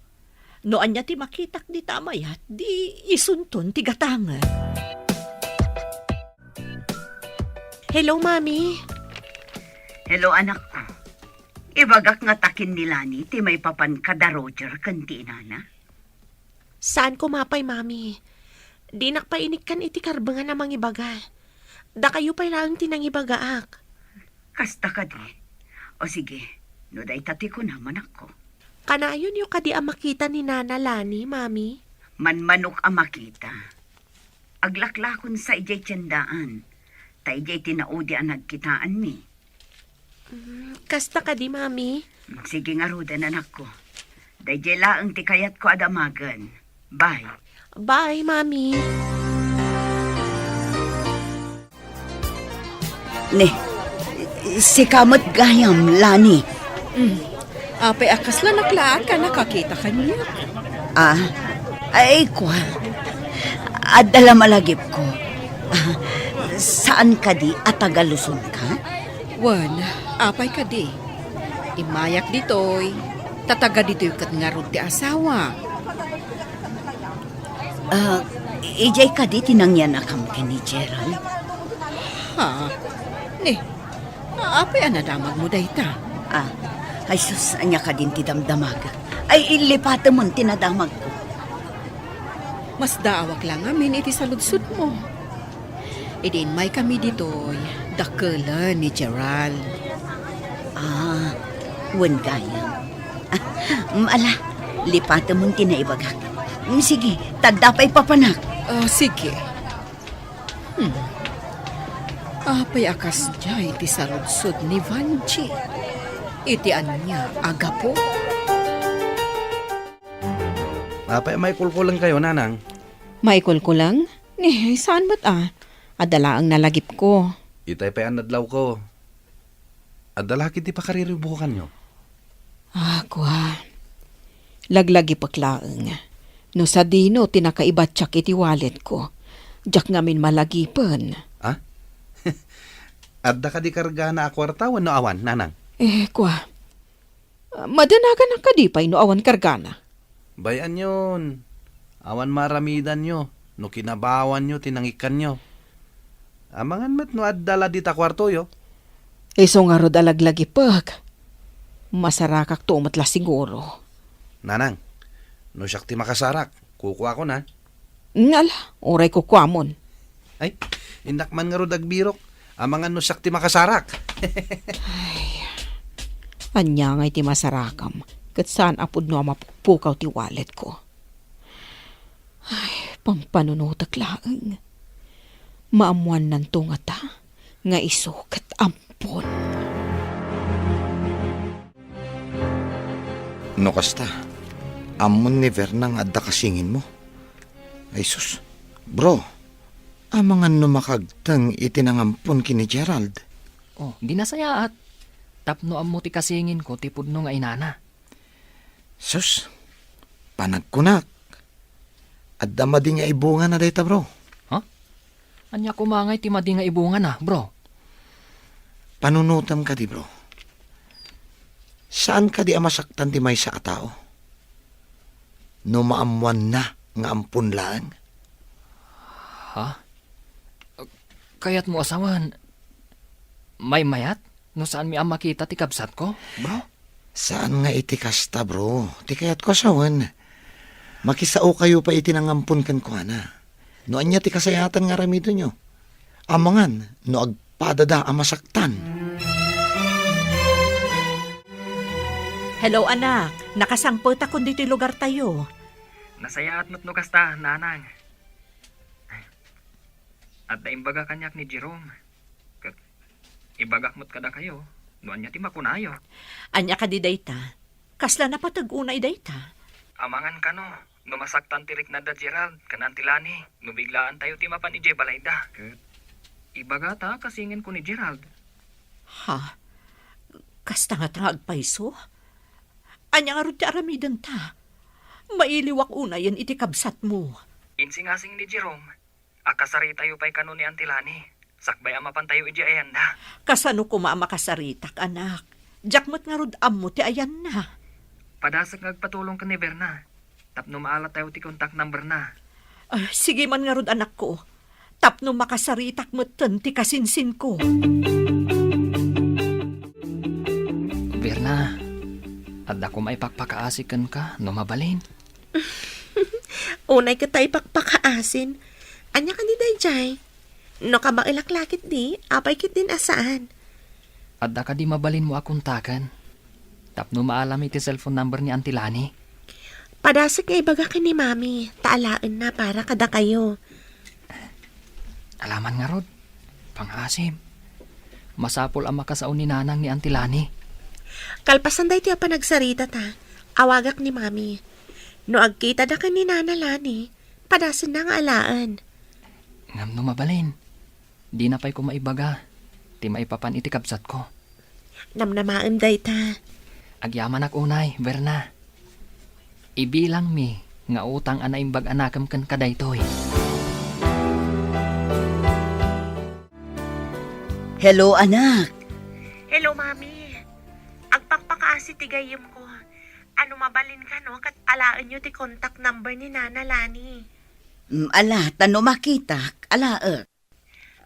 No ania ti makitak dita a mayat, di isunton ti gatangen. Hello, Mami. Hello, anakko. Ibagak nga ta ken ni Lani ti maipapan kada Roger ken ti inana? Saan koma pay, Mami. Dinak pay inikkan iti karbengan a mangibaga. Dakayo pay laeng ti nangibagaak. Kasta kadi. O sige, no dayta ti kunam, anakko. Kanayonyo kadi a makita ni Nana Lani, Mami? Manmanok a makita. Aglaklakonsa idiay tiendaan. Ta idiay ti naudi a nagkitaanmi. Mm, kasta kadi, Mami? Sige ngaruden, anakko. Daydiay laeng ti kayatko a damagen. Bye. Bye, Mami. Ne, sika met gayam, Lani. Mm. Apay a kasla naklaat ka nakakita kaniak? Ah, ay, kua. Adda la malagipko. Ah, saan kadi a taga Luzon ka? Wen, apay kadi? Immayak ditoy, ta taga ditoy ket ngarud ti asawa. Ah, idiay kadi ti nangyanakam ken ni Gerald? Ha? Ne, apay a nadamagmo dayta? Ah, ay sus, ania kadin ti damdamag? Ay, lipatemon ti nadamagko. Masdaawak la ngamin iti saludsodmo. Idi immaykami ditoy, dakkelen ni Gerald. Ah, wen gayam. Ah, mm, ala, lipatemon ti naibagak. Mm, sige, ta adda pay papanak. Ah, sige. Hmm. Apay a kasdiay ti saludsod ni Vanji? Iti ania a gapu? Apay a maikulkulengkayo, nanang? Maikulkuleng? Ni, saan met a. Adda laeng nalagipko. Itay pay a nadlawko. Adda la ketdi pakariribukanyo? Ah, kua. Laglagipek laeng. No sadino ti nakaibatiak iti walletko, diak ngamin malagipen. Ah? Adda kadi kargana a kuarta wenno awan, nanang? Eh, kua. Madanaganak kadi pay no awan kargana? Bay-anyon. Awan maaramidanyo no kinabawanyo ti nangikkanyo. Amangan met no adda la dita kuartoyo. Isu ngarud a laglagipek. Masarakakto met la siguro. Nanang, no siak ti makasarak, kukuakon, a. Ala, uray kukuamon. Ay, innak man ngarud agbirok. Amangan no siak ti makasarak. Ay, ania ngay ti masarakam? Ket saan a pudno a mapukpukaw ti walletko. Ay, pampanunotek laeng. Maammuannanto ngata nga isu ket ampon. No kasta, ammon ni Verna nga adda kasinginmo? Ay sus, bro, amangan no makagteng iti nangampon ken ni Gerald. Oh, di nasayaat. Tapno ammo ti kasinginko ti pudno nga inana. Sus, panagkunak. Adda madi nga ibungana dayta, bro. Ha? Ania koma ngay ti madi nga ibungana, bro? Panunotam kadi, bro. Saan kadi a masaktan ti maysa a tao no maammoanna nga ampon laeng? Ha? Kayatmo a sawen, maymayat no saanmi a makita ti kabsatko, bro? Saan nga iti kasta, bro. Ti kayatko a sawen, makisaokayo pay iti nangampon kenkuana. No ania ti kasayaatan nga aramidenyo, amangan no agpadada a masaktan. Hello, anak. Nakasangpetakon ditoy lugartayo. Nasayaat met no kasta, nanang. Adda imbaga kaniak ni Jerome. Ket ibagak met kadakayo no ania ti makunayo. Ania kadi dayta? Kasla napateg unay dayta? Amangan kano, no masaktan ti riknada Gerald ken Auntie Lani, no biglaantayo ti mapan idiay balayda. Ket ibagata a kasingenko ni Gerald. Ha? Kasta ngata nga agpayso? Ania ngarud ti aramidenta? Mailiwak unayen iti kabsatmo. Insingasing ni Jerome a kasaritayo pay kano ni Auntie Lani, sakbay a mapantayo idiay ayanda. Kasano koma a makasaritak, anak? Diak met ngarud ammo ti ayanna. Padasek nga agpatulong ken ni Berna tapno maalatayo ti contact number na. Ah, sige man ngarud, anakko, tapno makasaritak metten ti kasinsinko. Berna, adda koma ipakpakaasi kenka no mabalin. Unay ket ta ipakpakaasin. Ania kadi daydiay? No kabaelak la ketdi, apay ketdin a saan? Adda kadi mabalinmo a kontaken tapno maalam iti cellphone number ni Auntie Lani? Padasek nga ibaga ken ni Mami, ta alaenna para kadakayo. Alaman ngarud, pangaasim. Masapul a makasao ni Nanang ni Auntie Lani. Kalpasan daytoy a panagsaritata, awagak ni Mami. No agkitada ken ni Nana Lani, padasenna nga alaen. Ngem no mabalin, dina pay koma ibaga ti maipapan iti kabsatko. Namnamaem dayta. Agyamanak unay, Berna. Ibilangmi nga utang a naimbag a nakem kenka daytoy. Hello, anak. Hello, Mami. Agpakpakaasi ti gayyemko. Ano mabalin kano ket alaenyo ti contact number ni Nana Lani? Mm, ala, ta no makitak, alaek.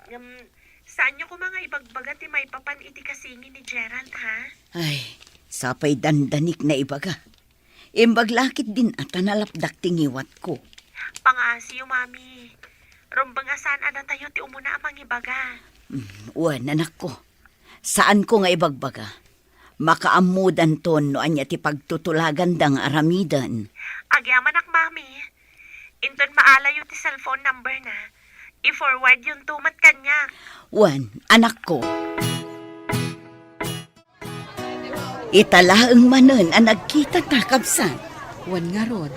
Ngem, saanyo koma nga ibagbaga ti maipapan iti kasingin ni Gerald, ha? Ay, sapay dandanik naibaga. Imbag la ketdin a ta nalapdak ti ngiwatko. Pangaasiyo, Mami. Rumbeng a saan a datayo ti umuna a mangibaga. Mm, wen, anakko. Saanko nga ibagbaga. Makaammodanton no ania ti pagtutulaganda nga aramiden. Agyamanak, Mami. Inton maalayo ti cellphone number na, i-forward yonto met kaniak. Wen, anakko. Ita laeng manen a nagkitata, kabsat. Wen ngarud,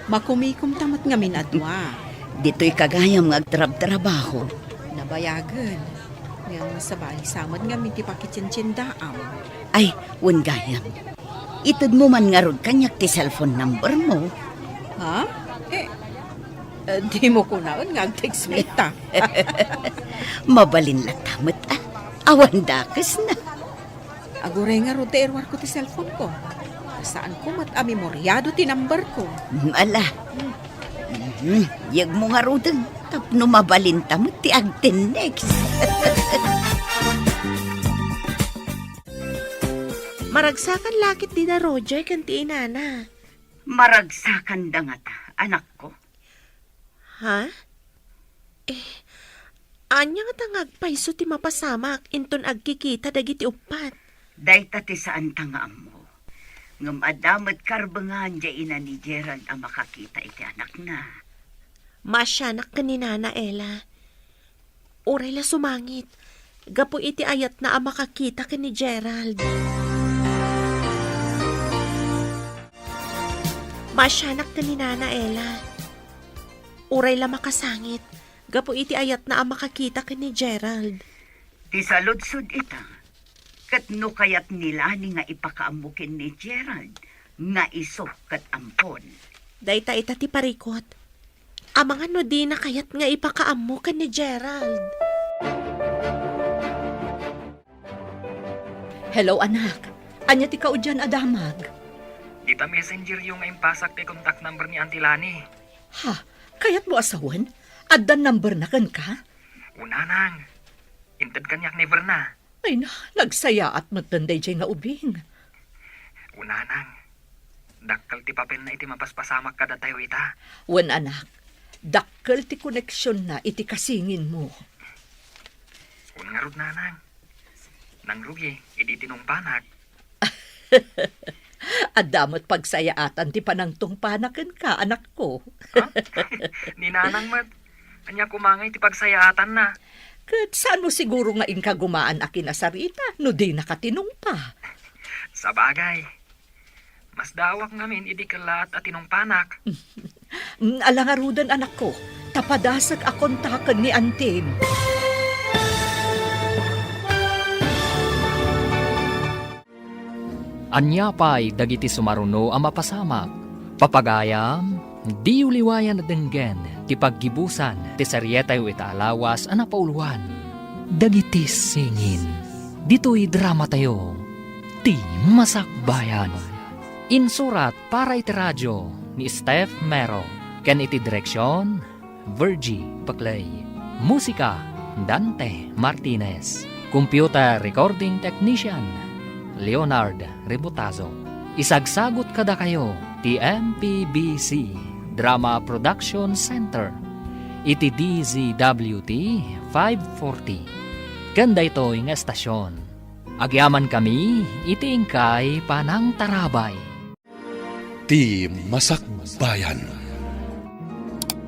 makumikomta met ngamin a dua. Ditoy ka gayam nga agtrabtrabaho. Nabayagen. Ngem sabali sa met ngamin ti pakitientiendaam. Ay, wen gayam. Itedmo man ngarud kaniak ti cellphone number mo. Ha? Eh, eh, dimo kunaen nga agtext met ta. Mabalin latta met, ah. Awan dakesna. Aguray ngarud ta iruarko ti cellphone ko. Saanko met a memoriado ti number ko. Mm, ala. Mm, yegmo ngaruden tapno mabalinta met ti agtennext. Maragsakan la ketdi da Roger ken ti inana. Maragsakanda ngata, anakko? Ha? Eh, ania ngata nga agpayso ti mapasamak inton agkikita dagiti uppat? Dayta ti saanta nga ammo. Ngem adda met karbengan diay ina ni Gerald a makakita iti anakna. Maasianak ken ni Nana Ella. Uray la sumangit, gapu iti ayatna a makakita ken ni Gerald. Maasianak ken ni Nana Ella. Uray la makasangit, gapu iti ayatna a makakita ken ni Gerald. Ti saludsod ita, ket no kayat ni Lani nga ipakaammo ken ni Gerald nga isu ket ampon. Dayta ita ti parikut. Amangan no dina kayat nga ipakaammo ken ni Gerald. Hello, anak. Ania ti kaudian a damag? Dita messenger yo nga impasak ti contact number ni Auntie Lani. Ha? Kayatmo a sawen? Adda number na kenka? O nanang, inted kaniak ni Verna. Ay na, nagsayaat met daydiay nga ubing. O nanang, dakkel ti papelna iti mapaspasamak kadatayo ita. Wen, anak, dakkel ti koneksionna iti kasinginmo. Wen ngarud, nanang, nangrugi idi tinungpanak. Adda met pagsayaatan ti panangtungpana kenka, anakko. Ha? Ni nanang met, ania koma ngay ti pagsayaatanna? Ket saanmo siguro nga inkagumaan a kinasarita no dinaka tinungpa? Sabagay, masdaawak ngamin idi kellaat a tinungpanak. Mm, ala ngaruden, anakko, ta padasek a kontaken ni antim. Ania pay dagiti sumaruno a mapasamak? Papagayam, diyo liwayan a denggen ti paggibusan ti serietayo ita a lawas a napauluan. Dagiti singin. Ditoy dramatayo, Ti Masakbayan. Insurat para iti radio ni Steph Mero ken iti direksion, Virgie Paclay. Musika, Dante Martinez. Computer recording technician, Leonard Rebotazo. Isagsagut kadakayo ti M P B C Drama Production Center iti D Z W T five forty. Ken daytoy nga estasion, agyamankami iti inkay panangtarabay. Ti Masakbayan.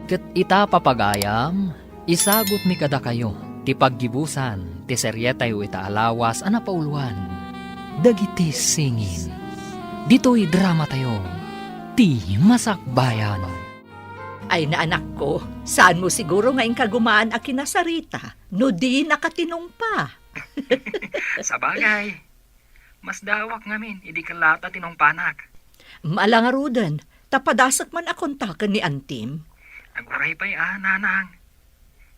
Ket ita, papagayam, isagutmi kadakayo ti paggibusan ti serietayo ita a lawas a napauluan, Dagiti Singin. Ditoy dramatayo, Ti Masakbayan. Ay na, anakko, saanmo siguro nga inkagumaan a kinasarita no dinaka tinungpa? Sabagay, masdaawak ngamin idi kellaat a tinungpanak. Ala ngaruden, ta padasek man a kontaken ni antim. Aguray pay a, nanang.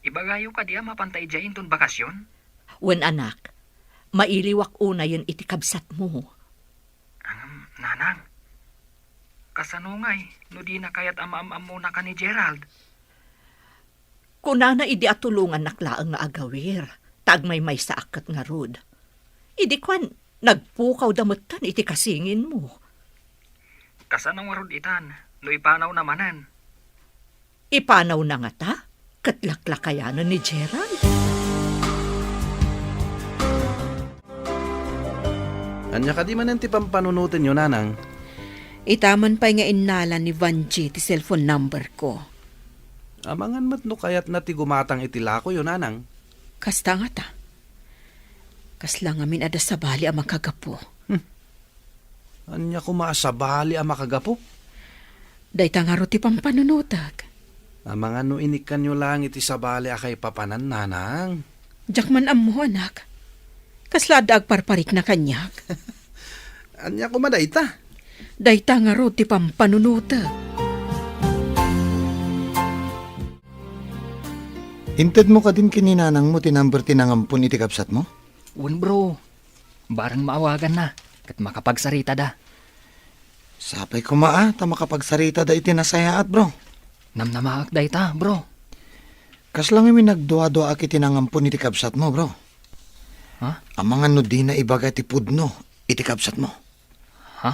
Ibagayo kadi a mapanta idiay inton bakasion? Wen, anak, mailiwak unayen iti kabsatmo. Ngem, nanang, kasano ngay no dina kayat a maam-ammonaka ni Gerald? Kunana idi atulongannak laeng nga agawir, ta agmaymaysaak ket ngarud. Idi kuan, nagpukawda metten iti kasinginmo. Kasano ngarud itan no ipanawna manen? Ipanawna ngata ket laklakayanen ni Gerald? Ania kadi manen ti pampanunotenyo, nanang? Ita man pay nga innala ni Vangie ti cellphone number ko. Amangan met no kayatna ti gumatang iti lakoyo, nanang. Kasta ngata. Kasla ngamin adda sabali a makagapu. Hmm. Ania koma a sabali a makagapu? Dayta ngarud ti pampanunotek. Amangan no inikkanyo laeng iti sabali a kaipapanan, nanang. Diak man ammo, anak. Kasla adda agparparikna kaniak. Ania koma dayta? Dayta ngarud ti pampanunotek. Intedmo kadin ken ni nanangmo ti number ti nangampon iti kabsatmo? Wen, bro. Bareng maawaganna, ket makapagsaritada. Sapay koma a ta makapagsaritada iti nasayaat, bro. Namnamaak dayta, bro. Kasla ngamin nagduaduaak iti nangampon iti kabsatmo, bro. Ha? Amangan no dina ibaga ti pudno iti kabsatmo. Ha?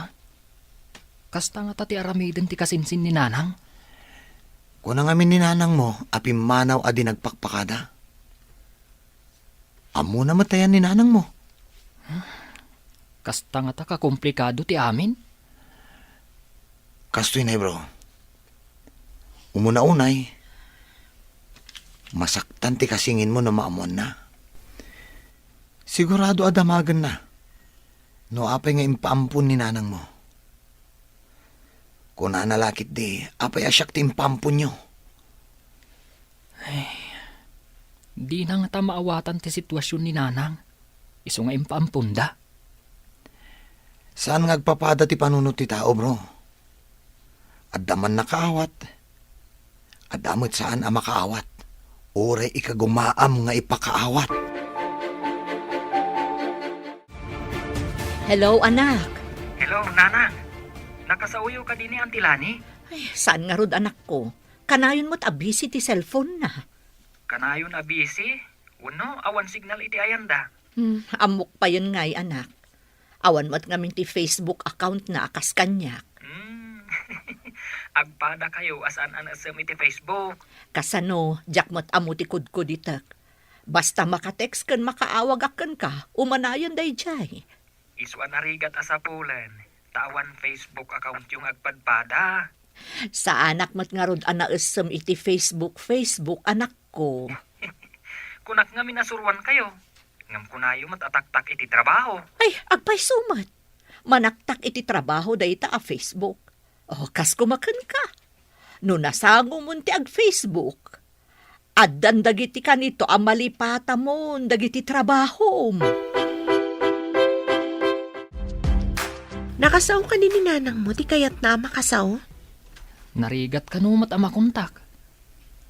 Kasta ngata ti aramiden ti kasinsin ni nanang? Kuna ngamin ni nanangmo a pimmanaw a di nagpakpakada. Ammona met ayan ni nanangmo. Kasta ngata kakomplikado ti amin? Kastoy nay, bro. Umuna unay, masaktan ti kasinginmo no maammoanna. Sigurado a damagenna no apay nga impaampon ni nanangmo. Kunana la ketdi, apay a siak ti impaamponyo? Ay, dina ngata maawatan ti situasion ni nanang, isu nga impaamponda. Saan nga agpapada ti panunot ti tao, bro. Adda man nakaawat, adda met saan a makaawat. Uray ikagumaam nga ipakaawat. Hello, anak. Hello, nanang. Nakasaoyo kadi ni Auntie Lani? Ay, saan ngarud, anakko? Kanayon met a busy ti cellphone na. Kanayon a busy? Wenno awan signal iti ayanda? Hmm, ammok payen ngay, anak. Awan met ngamin ti Facebook account na a kas kaniak. Hmm. Agpadakayo a saan a naisem iti Facebook. Kasano, diak met ammo ti kudkuditek. Basta maka-text ken makaawagak kenka, umanayon daydiay. Isu a narigat a sapulen, ta awan Facebook accountyo nga agpadpada. Saanak met ngarud a naisem iti Facebook, Facebook, anakko. Kunak ngamin a suruankayo, ngem kunayo met a taktak iti trabaho. Ay, agpayso met. Manaktak iti trabaho dayta a Facebook. O, kas koma kenka. No nasangomon ti ag-Facebook, addan dagiti kanito a malipatamon dagiti trabahom. Nakasao kadi ni nanangmo ti kayatna a makasao? Narigat kano met a makontak.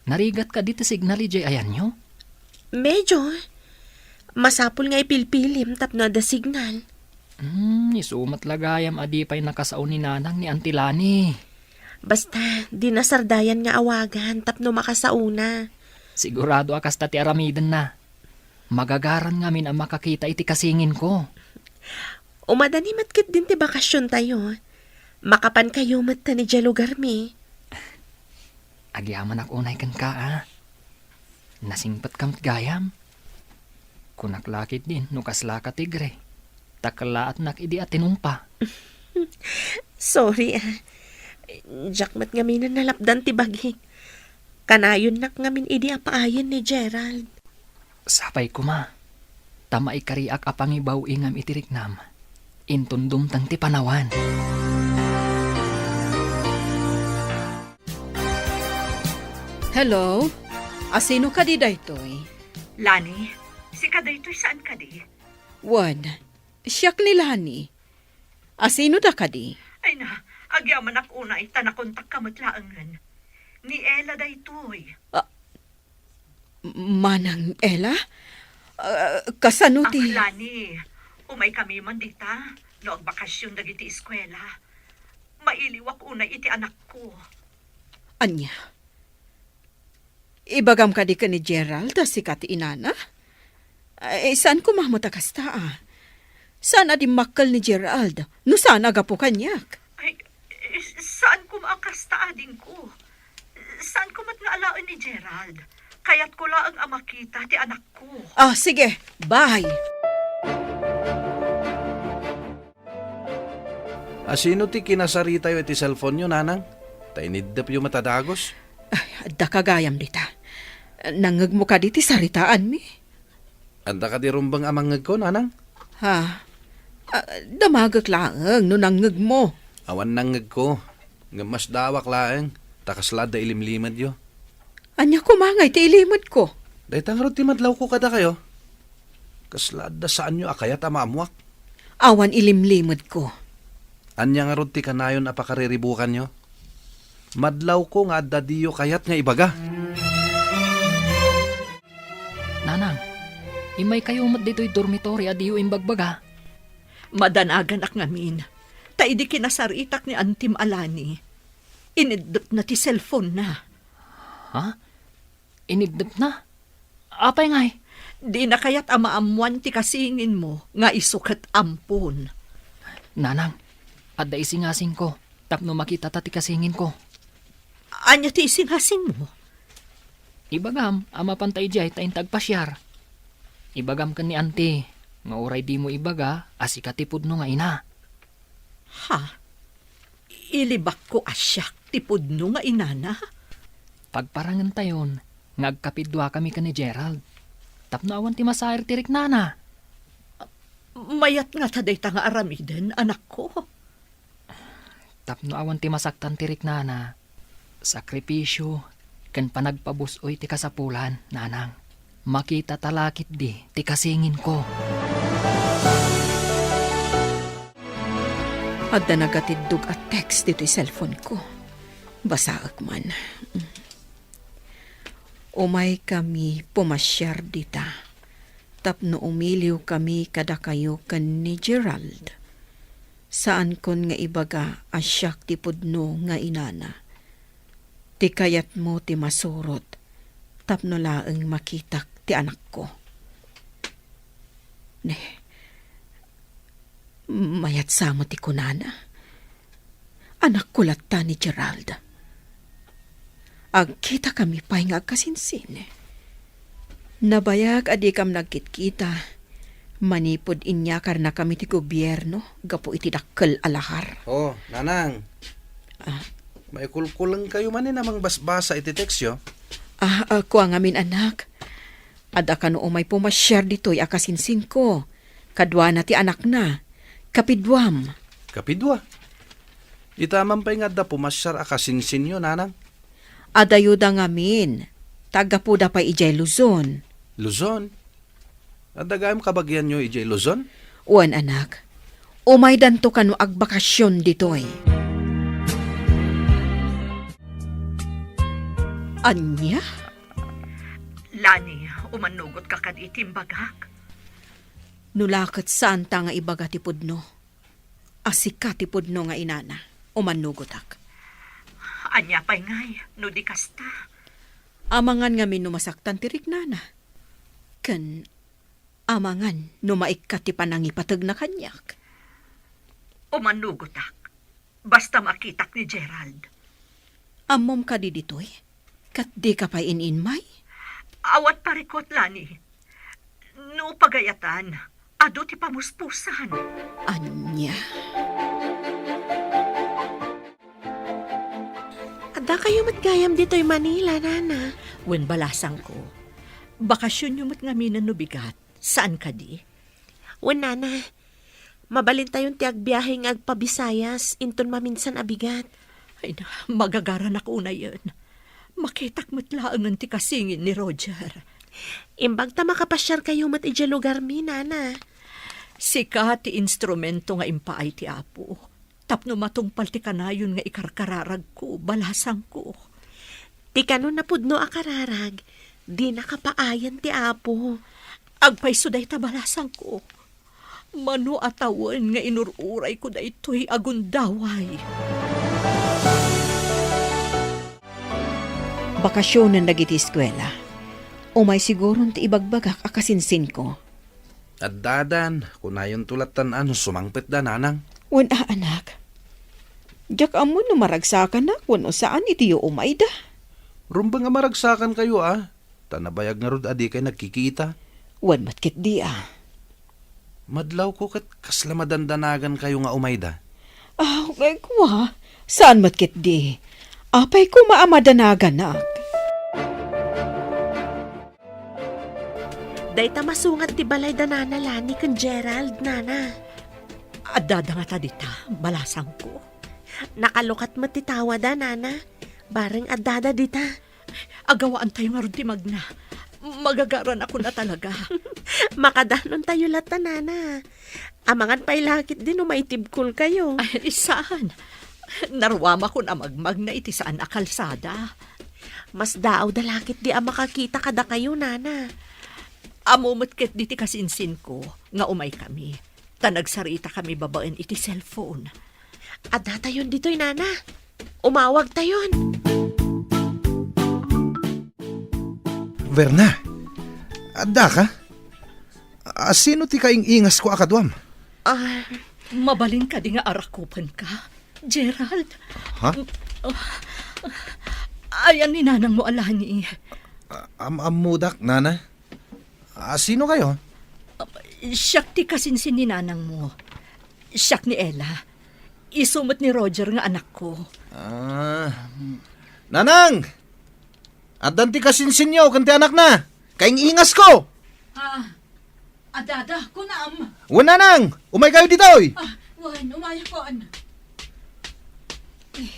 Narigat kadi ti signal idiay ayanyo? Medyo. Masapul nga ipilpilim tapno adda signal. Hmm, isu met la gayam a di pay nakasao ni nanang ni Auntie Lani. Basta, di nasardayan nga awagan tapno makasaona. Sigurado a kasta ti aramidenna. Magagaran ngamin a makakita iti kasinginko. Umadani met ketdin ti bakasiontayo. Makapankayo met ta idiay lugarmi. Agyamanak unay kenka, a. Nasingpetka met gayam. Kunak la ketdin no kaslaka tigre, ta kellaatnak idi a tinumpa. Sorry, a. Diak met ngamin a nalapdan ti bagik. Kanayonnak ngamin idi a paayen ni Gerald. Sapay koma, ta maikariak a pangibaw-ingam iti riknam. Inton dumteng ti panawan. Hello? Asino kadi daytoy? Lani, sika daytoy saan kadi? Wen, siak ni Lani. Asino da kadi? Ay na, agyamanak unay ta nakontakka met laengen. Ni Ella daytoy. Ah, Manang Ella? Ah, kasano ti Lani, umaykami man dita, no agbakasion dagiti eskuela. Mailiwak unay iti anakko. Ania? Ibagam kadi ken ni Gerald a sika ti inana? Ay, saan koma met a kasta, a. Saan a dimmakkel ni Gerald, no saan a gapu kaniak. Ay, saan koma a kasta, adingko. Saan koma nga alaen ni Gerald. Kayatko laeng a makita ti anakko. Ah, sige. Bye. Asino ti kinasaritayo iti cellphone-yo, nanang? Ta iniddepyo met a dagus. Ay, adda ka gayam dita. Nangngegmo kadi ti saritaanmi? Adda kadi rumbeng a mangngegko, nanang? Ha? Ah, damagek laeng no nangngegmo. Awan nangngegko. Ngem masdaawak laeng, ta kasla adda ilimlimedyo. Ania koma ngay ti ilimedko? Dayta ngarud ti madlawko kadakayo. Kasla adda saanyo a kayat a maammuak. Awan ilimlimedko. Ania ngarud ti kanayon a pakariribukanyo? Madlawko nga adda diyo kayat nga ibaga. Nanang, immaykayo met ditoy dormitory a diyo imbagbaga. Madanaganak ngamin, ta idi kinasaritak ni Antim a Lani, iniddepna ti cellphone-na. Ha? Iniddepna? Apay ngay? Dina kayat a maammuan ti kasinginmo nga isu ket ampon. Nanang, adda isingasingko tapno makitata ti kasinginko. Ania ti isingasingmo? Ibagam a mapanta idiay ta inta agpasiar. Ibagam ken ni Auntie nga uray dimo ibaga a sika ti pudno nga ina. Ha? Ilibakko a siak ti pudno nga inana? Pagparangentayon nga agkapiduakami ken ni Gerald tapno awan ti masair ti riknana. Mayat ngata dayta nga aramiden, anakko? Tapno awan ti masaktan ti riknana, sakripisio ken panagpabus-oy ti kasapulan, nanang. Makitata la ketdi ti kasinginko. Adda nagatiddog a text ditoy cellphone-ko. Basaek man. Umaykami pumasiar dita tapno umiliwkami kadakayo ken ni Gerald. Saankon nga ibaga a siak ti pudno nga inana. Ti kayatmo ti masurot, tapno laeng makitak ti anakko. Ne, mayat sa met ti kunana. Anakko latta ni Gerald. Agkitakami pay nga agkasinsin. Nabayag a dikam nagkitkita manipud inyakarnakami ti gobierno gapu iti dakkel a lahar. Oh, Nanang. Ah. Maikulkulengkayo manen a mangbasbasa iti tekstyo? Ah, ah, kua ngamin, anak. Adda kano umay pumasiar ditoy a kasinsinko. Kaduana ti anakna. Kapiduam. Kapidua? Ita man pay nga adda pumasiar a kasinsinyo, Nanang? Adayoda ngamin. Taggapuda pay idiay Luzon. Luzon? Adda gayam kabagianyo idiay Luzon? Wen, anak. Umaydanto kano agbakasion ditoy. Ania? Lani, umannugot ka kadi iti imbagak? No la ket saanta nga ibaga ti pudno a sika ti pudno nga inana, umannugotak. Ania pay ngay no di kasta? Amangan ngamin no masaktan ti riknana. Ken amangan no maikkat ti panangipategna kaniak. Umannugotak. Basta makitak ni Gerald. Ammom kadi ditoy? Ket dika pay in-inmay? Awan parikut, Lani. No pagayatan, adu ti pamuspusan. Ania? Adda kayo met gayam ditoy Manila, Nana. Wen, balasangko. Bakasionyo met ngamin no bigat. Saan kadi? Wen, Nana. Mabalintayon ti agbiahe nga agpa-Visayas inton maminsan a bigat. Ay na, magagaranak unayen. Makitak met laengen ti kasingin ni Roger. Imbag ta makapasiarkayo met idiay lugarmi, Nana. Sika ti instrumento nga impaay ti Apo tapno matungpal ti kanayon nga ikarkararagko, balasangko. Ti kano napudno a kararag, dina kapaayan ti Apo. Agpayso dayta, balasangko. Mano a tawen nga inur-urayko daytoy a gundaway. Bakasionen dagiti eskuela. Umay siguron ti ibagbagak a kasinsinko. Addadan, kunayonto lattan a no sumangpetda, Nanang. Wen a, anak. Diak ammo no maragsakanak wenno saan iti yo umayda. Rumbeng a maragsakankayo a, ta nabayag ngarud a dikay nagkikita. Wen met ketdi a. Madlawko ket kasla madandanagankayo nga umayda. Aw, kua, saan met ketdi. Apay koma a madanaganak? Dayta masungat ti balay da Nana Lani ken Gerald, Nana. Addada ngata dita, balasangko. Nakalukat met ti tawada, Nana. Bareng addada dita. Agawaantayo ngarud ti magna. Magagaranakon a talaga. Makadanontayo latta, Nana. Amangan pay la ketdi no maitibkolkayo. Ay, saan. Naruamakon a magmagna iti saan a kalsada. Masdaawda la ketdi a makakita kadakayo, Nana. Ammo met ketdi ti kasinsinko nga umaykami, ta nagsaritakami babaen iti cellphone. Addatayon ditoy, Nana. Umawagtayon. Verna, addaka? A, sino ti kaing-ingasko a kaduam? Ah. Mabalin kadi nga arakupenka, Gerald? Ha? Ayan ni nanangmo a Lani. A, am-ammodak, Nana. A, sino kayo? Siak ti kasinsin ni nanangmo. Siak ni Ella. Isu met ni Roger nga anakko. Ah, Nanang! Addan ti kasinsinyo ken ti anakna. Kaing-ingasko! Ah, addada, kunam. Wen, Nanang! Umaykayo ditoy! Ah, wen, umayakon. Eh,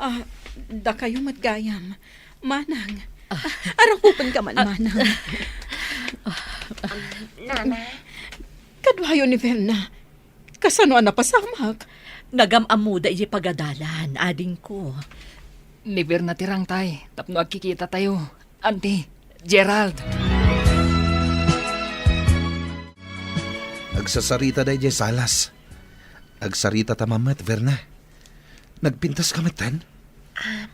ah, dakayo met gayam. Manang, ah, arakupenka man, ah, Manang. Nana? Kaduayo ni Verna. Kasano a napasamak? Nagam-ammoda iti pagadalan, adingko. Ni Verna ti rangtay, tapno agkikitatayo. Auntie, Gerald. Agsasarita daydiay salas. Agsarita ta mammet, Verna. Nagpintas ka metten? Ah,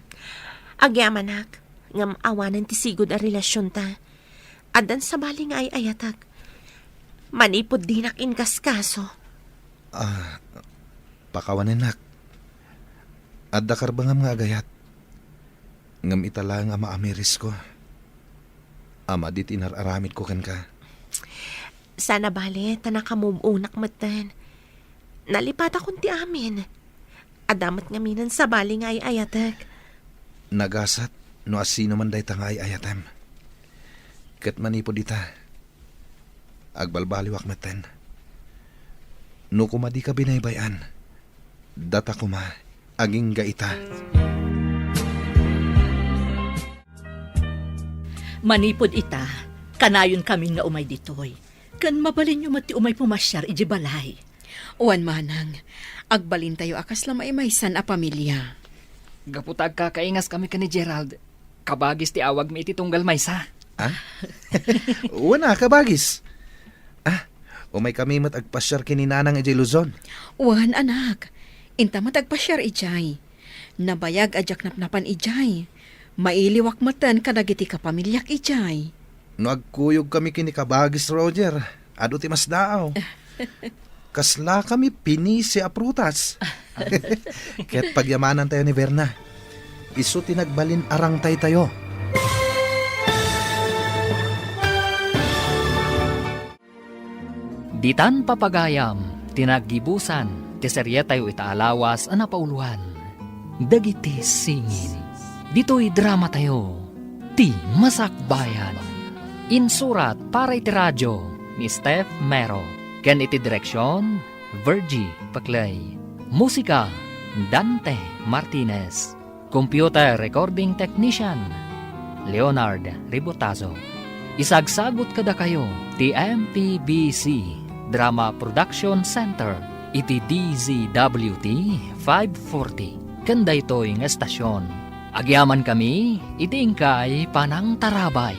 agyamanak. Ngem awanen ti sigud a relasionta. Addan sabali nga ay-ayatek. Manipud dinak inkaskaso. Ah, pakawanennak. Adda karbengam nga agayat. Ngem ita laeng a maamirisko. A madi ti inar-aramidko kenka. Saan a bale, ta nakamove onak metten. Nalipatakon ti amin. Adda met ngamin sabali nga ay-ayatek. Nagasat no asino man dayta nga ay-ayatem. Ket manipud ita, agbalbaliwak metten. No koma dika binaybay-an, data koma, agingga ita. Manipud ita, kanayon kamin nga umay ditoy, ken mabalinyo met ti umay pumasiar idiay balay. Wen manang, agbalintayo a kasla maimaysan a pamilia. Gapu ta agkakaingas kami ken ni Gerald, kabagis ti awagmi iti tunggal maysa. Ah? Wen a, kabagis. Ah, umay kami met agpasiar ken ni Nanang idiay Luzon. Wen, anak, inta met agpasiar idiay. Nabayag a diak napnapan idiay. Mailiwak metten kadagiti kapamiliak idiay. No agkuyog kami ken ni kabagis Roger, adu ti masdaaw. Kasla kami pinisi a prutas. Ket pagyamanantayo ni Verna. Isu ti nagbalin arangtaytayo. Ditan papagayam ti naggibusan ti serietayo ita a lawas a napauloan, Dagiti Singin. Ditoy dramatayo, Ti Masakbayan. Insurat para iti radio ni Steph Mero, ken iti direksion, Virgie Paclay. Musika, Dante Martinez. Computer recording technician, Leonard Ribotazo. Isagsagut kadakayo ti M P B C Drama Production Center iti D Z W T five forty ken daytoy nga estasion. Agyamankami iti inkay panangtarabay.